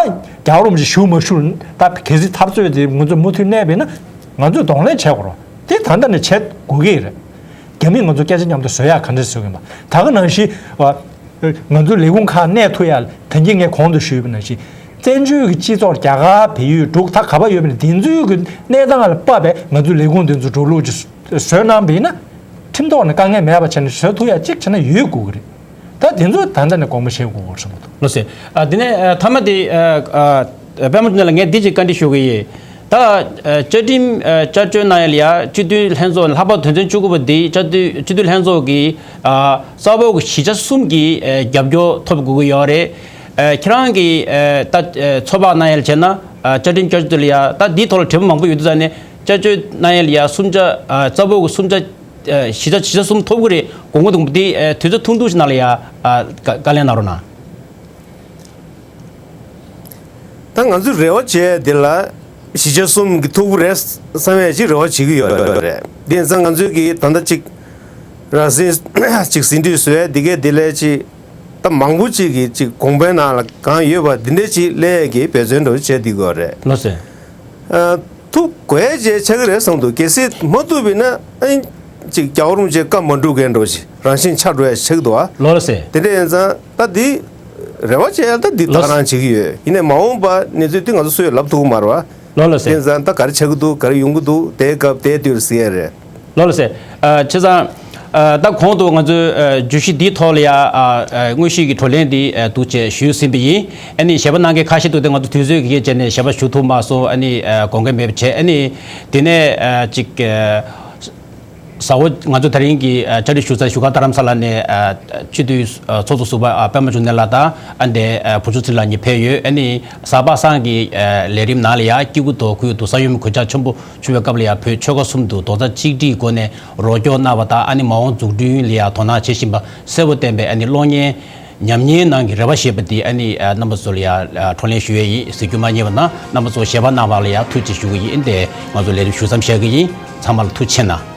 རྒྱལ་བ་རིན་པོ་ཆེ་བཞུགས་མ་བཞུགས། ད་གལ་སྲིད་འཐབ་རྩོད་དེ་ང་ཚོས་མུ་མཐུད་གནས་པས་ན། ང་ཚོས་གདོང་ལེན་བྱེད་དགོས་རེད། དེ་ད་ལྟ་ནས་བྱེད་དགོས་ཀྱི་རེད། རྒྱ་མིས་ང་ཚོ་སྐད་ཆ་མཉམ་དུ་བཟོ་ཡག་ག་འདྲས་བཟོ་གི་ཡིན་པ། ད་ག་ནང་བཞིན་ང་ཚོའི་ལས་ཁུངས་ཁག་གནས་ཐུབ་ཡག་ལ། ད་གིན་ངས་གོང་དུ་ཞུས་པ་ནང་བཞིན། བཙན་བྱོལ་གྱི་སྤྱི་ཚོགས་རྒྱ་གར་བལ་ཡུལ་འབྲུག་ད་ག་པར་ཡོད་པ་ནས། དེ་ཚོའི་གི་གནས་སྟངས་ལ་དཔག་པའི་ང་ཚོའི་ལས་ཁུངས་དེ་ཚོ་འགྲོ་ལུགས་ཀྱི་བཟོས་གནང་བས་ན། ཁྲིམས་ཐོག་ནས་དཀའ་ངལ་མེད་པ་བྱས་ནས་བཟོ་ཐུབ་ཡ་གཅིག་བྱས་ན་ཡོད་དགོས་ཀྱི་རེད། ད་དེ་ཚོ་ད་ལྟ་ནས་དགོངས་པ་བཞེས་དགོས་ཀྱི་རེད་བསམ་གྱི་འདུག་ལགས་སོ། ཨ་དེ་ནས་ཨ་མཐའ་མ་དེ་ཨ་ཨ་པད་མ་འབྱུང་གནས་ལགས། ངས་འདི་ཅིག་བཀའ་འདྲི་ཞུ་གི་ཡིན། ད་ཨ་བཅའ་ཁྲིམས་ཨ་བསྐྱར་བཅོས་གནང་ཡ་ལ་ཡ་སྤྱི་འཐུས་ལྷན་ཚོགས། ལྷག་པར་དོན་ཚན་བཅུ་དགུ་པ་འདི་བཅའ་འཐུས་སྤྱི་འཐུས་ལྷན་ཚོགས་ཀྱི་ཨ་རྩ་བའི་གི་བཞི་ཆ་གསུམ་གྱི་ཨ་རྒྱབ་སྐྱོར་ཐོབ་དགོས་ཀྱི་ཡོད་རེད། ཨ་ཁྱེད་རང་གིས་ཨ་ད་ཨ་ཚོད་དཔག་གནང་ཡ་ལ་བྱས་ན། ཨ་བཅའ་ཁྲིམས་བསྐྱར་བཅོས་ལ་ཡ་ད་འདིའི་ཐོག་ལ་དྲི་བ་མང་པོ་ཡོད་དུས་ཙང་ནས། བསྐྱར་བཅོས་གནང་ཡ་ལ་ཡ་གསུམ་ཆ་ཨ་རྩ་བའི་གི་གསུམ་ཆ་ཨ་བཞི་ཆ་བཞི་ཆ་གསུམ་ཐོབ་ཀྱི་རེད་དགོངས་ཀྱི་འདུག་འདི་ཨ་དུས་ཚོད་ཐུང་ཐུང་ཞིག་ནང་ལ་ཡ་ཨ་བཀའ་བཀའ་ལན་གནང་རོགས་གནང་། ད་ང་ཚོས་རེ་བ་བྱས་དེ་ལ་བཞི་ཆ་གསུམ་གྱི་ཐོབ་ཀྱི་རེད་བསམ་ཡ་ཅིག་རེ་བ་བྱེད་ཀྱི་ཡོད་རེད། དེ་ཡིན་ཙང་ང་ཚོས་ཀྱིས་ད་ལྟ་ཅིག་རང་སེམས་ཅིག་ཟིན་བྲིས་བཟོས་དེ་གས་དེ་ལས་ཅིག་ད་མང་པོ་ཅིག་གིས་ཅིག་དགོངས་པའི་ནང་ལ་གང་ཡོད་པ་དེ་འདྲས་ཅིག་སླེབས་ཡས་ཀྱི་འབད་བརྩོན་འདྲ་བོ་བྱས་བསྡད་ཀྱི་ཡོད་རེད། ལགས་སོ། ཨ་ཐུབ་དགོས་ཡས་ཅིག་ཆགས་ཀྱི་རེད་བསམ་འདུག་གལ་སྲིད་མ་ཐུབ་པ་ཡིན་ན་ཨ་ནི་ཅིག་རྒྱལ་བ་རིན་པོ་ཆེ་བཀའ་མ་འགྲུབ་མཁན་འདྲ་བོ་ཅིག་རང་བཞིན་ཆགས་འགྲོ་ཡས་ཆགས་ཀྱི་འདུག་ཨ། ལགས་སོ། དེ་འདྲ་ཡིན་ཙང་ད་འདི་རེ་བ་བྱས་ཡ་ད་འདི་ད་ལགས་སོ། ག་རང་བྱེད་ཀྱི་ཡོད། ཡིན་ནའི་མ་འོངས་པ་གནས་ཚུལ་འདི་ང་ཚོ་སུས་ལབ་ཐུབ་ཀྱི་མ་རེད་བ། ལགས་ལགས་སོ། དེ་ཡིན་ཙང་ད་ག་རེ་ཆགས་ཀྱི་འདུག་ག་རེ་ཡོང་གི་འདུག་དེའི་སྐབས་དེའི་དུས་ལ་གཟིགས་ཡས་རེད། ལགས་ལགས་སོ། ཨ་བྱས་ཙང་ཨ་ད་གོང་དུ་ང་ཚོས་ཨ་བརྗོད་གཞི་འདིའི་ཐོག་ལ་ཡ་ཨ་ཨ་དངོས་གཞི་གི་བགྲོ་གླེང་འདི་ཨ་འདུག་ཅེས་ཞུས་ཟིན་པ་ཡིན། ཨ་ནི་ཞལ་པར་གནང་མཁན་ཁ་ཤས་འདུག་དེ་ང་ཚོ་དུས་ཚོད་ཀྱི་བཅད་ནས་ཞལ་པར་ཞུ་ཐུབ་མ་སོང་། ཨ་ནི་ཨ་དགོངས་འགལ་མེད་པ་བྱས། ཨ་ནི་དེ་ནས་ཨ་ཅིག་ཨ་ཟ་འོ་ང་ཚོ་ད་རིང་གི་ཨ་བཅར་འདྲི་ཞུ་ས་བཞུགས་སྒར་རྡ་རམ་ས་ལ་ནས་ཨ་སྤྱི་འཐུས་ཨ་ཚོགས་གཙོ་ཟུར་པ་ཨ་པད་མ་འབྱུང་གནས་ལགས་དང་། ཨ་འདས་ཨ་བུ་ཆུང་ཚེ་རིང་ལགས་གཉིས་ཕེབས་ཡོད། ཨ་ནི་གཟའ་པ་སངས་ཀྱི་ཨ་ལས་རིམ་ནང་ལ་ཡ་སྐྱིད་པོ་དང་ཁུག་ཡོད་འདུག་ས་ཡོམ་གོད་ཆག་ཆེན་པོ་བྱུང་བའི་སྐབས་ལ་ཡ་བོད་ཆོལ་ཁ་གསུམ་དུ་རྡོག་རྩ་གཅིག་སྒྲིལ་སྒོ་ནས་རོགས་སྐྱོར་གནང་བ་དང་། ཨ་ནི་མ་འོངས་འཛུགས་སྐྲུན་ལ་ཡ་དོ་སྣང་བྱེད་བཞིན་པ་གསལ་པོ་བསྟན་པའི་ཨ་ནི་གློག་བརྙན་ཉམས་ཉེས་ནང་གི་རེ་བ་ཞེས་པ་འདི་ཨ་ནི་ཨ་རྣམ་པ་ཚོ་ལ་ཡ་ཨ་བགྲོ་གླེང་ཞུ་ཡས་ཡིན། གཟིགས་རྒྱུ་མ་བསྙེལ་བ་གནང་། རྣམ་པ་ཚོ་ཞལ་པར་གནང་བ་ལ་ཡ་ཐུགས་རྗེ་ཆེ་ཞུ་གི་ཡིན། དེ་ང་ཚོ་ལས་རིམ་ཞུ་མཚམས་བཞག་གི་ཡིན། ཚང་མ་ལ་ཐུགས་རྗེ་ཆེ་གནང་།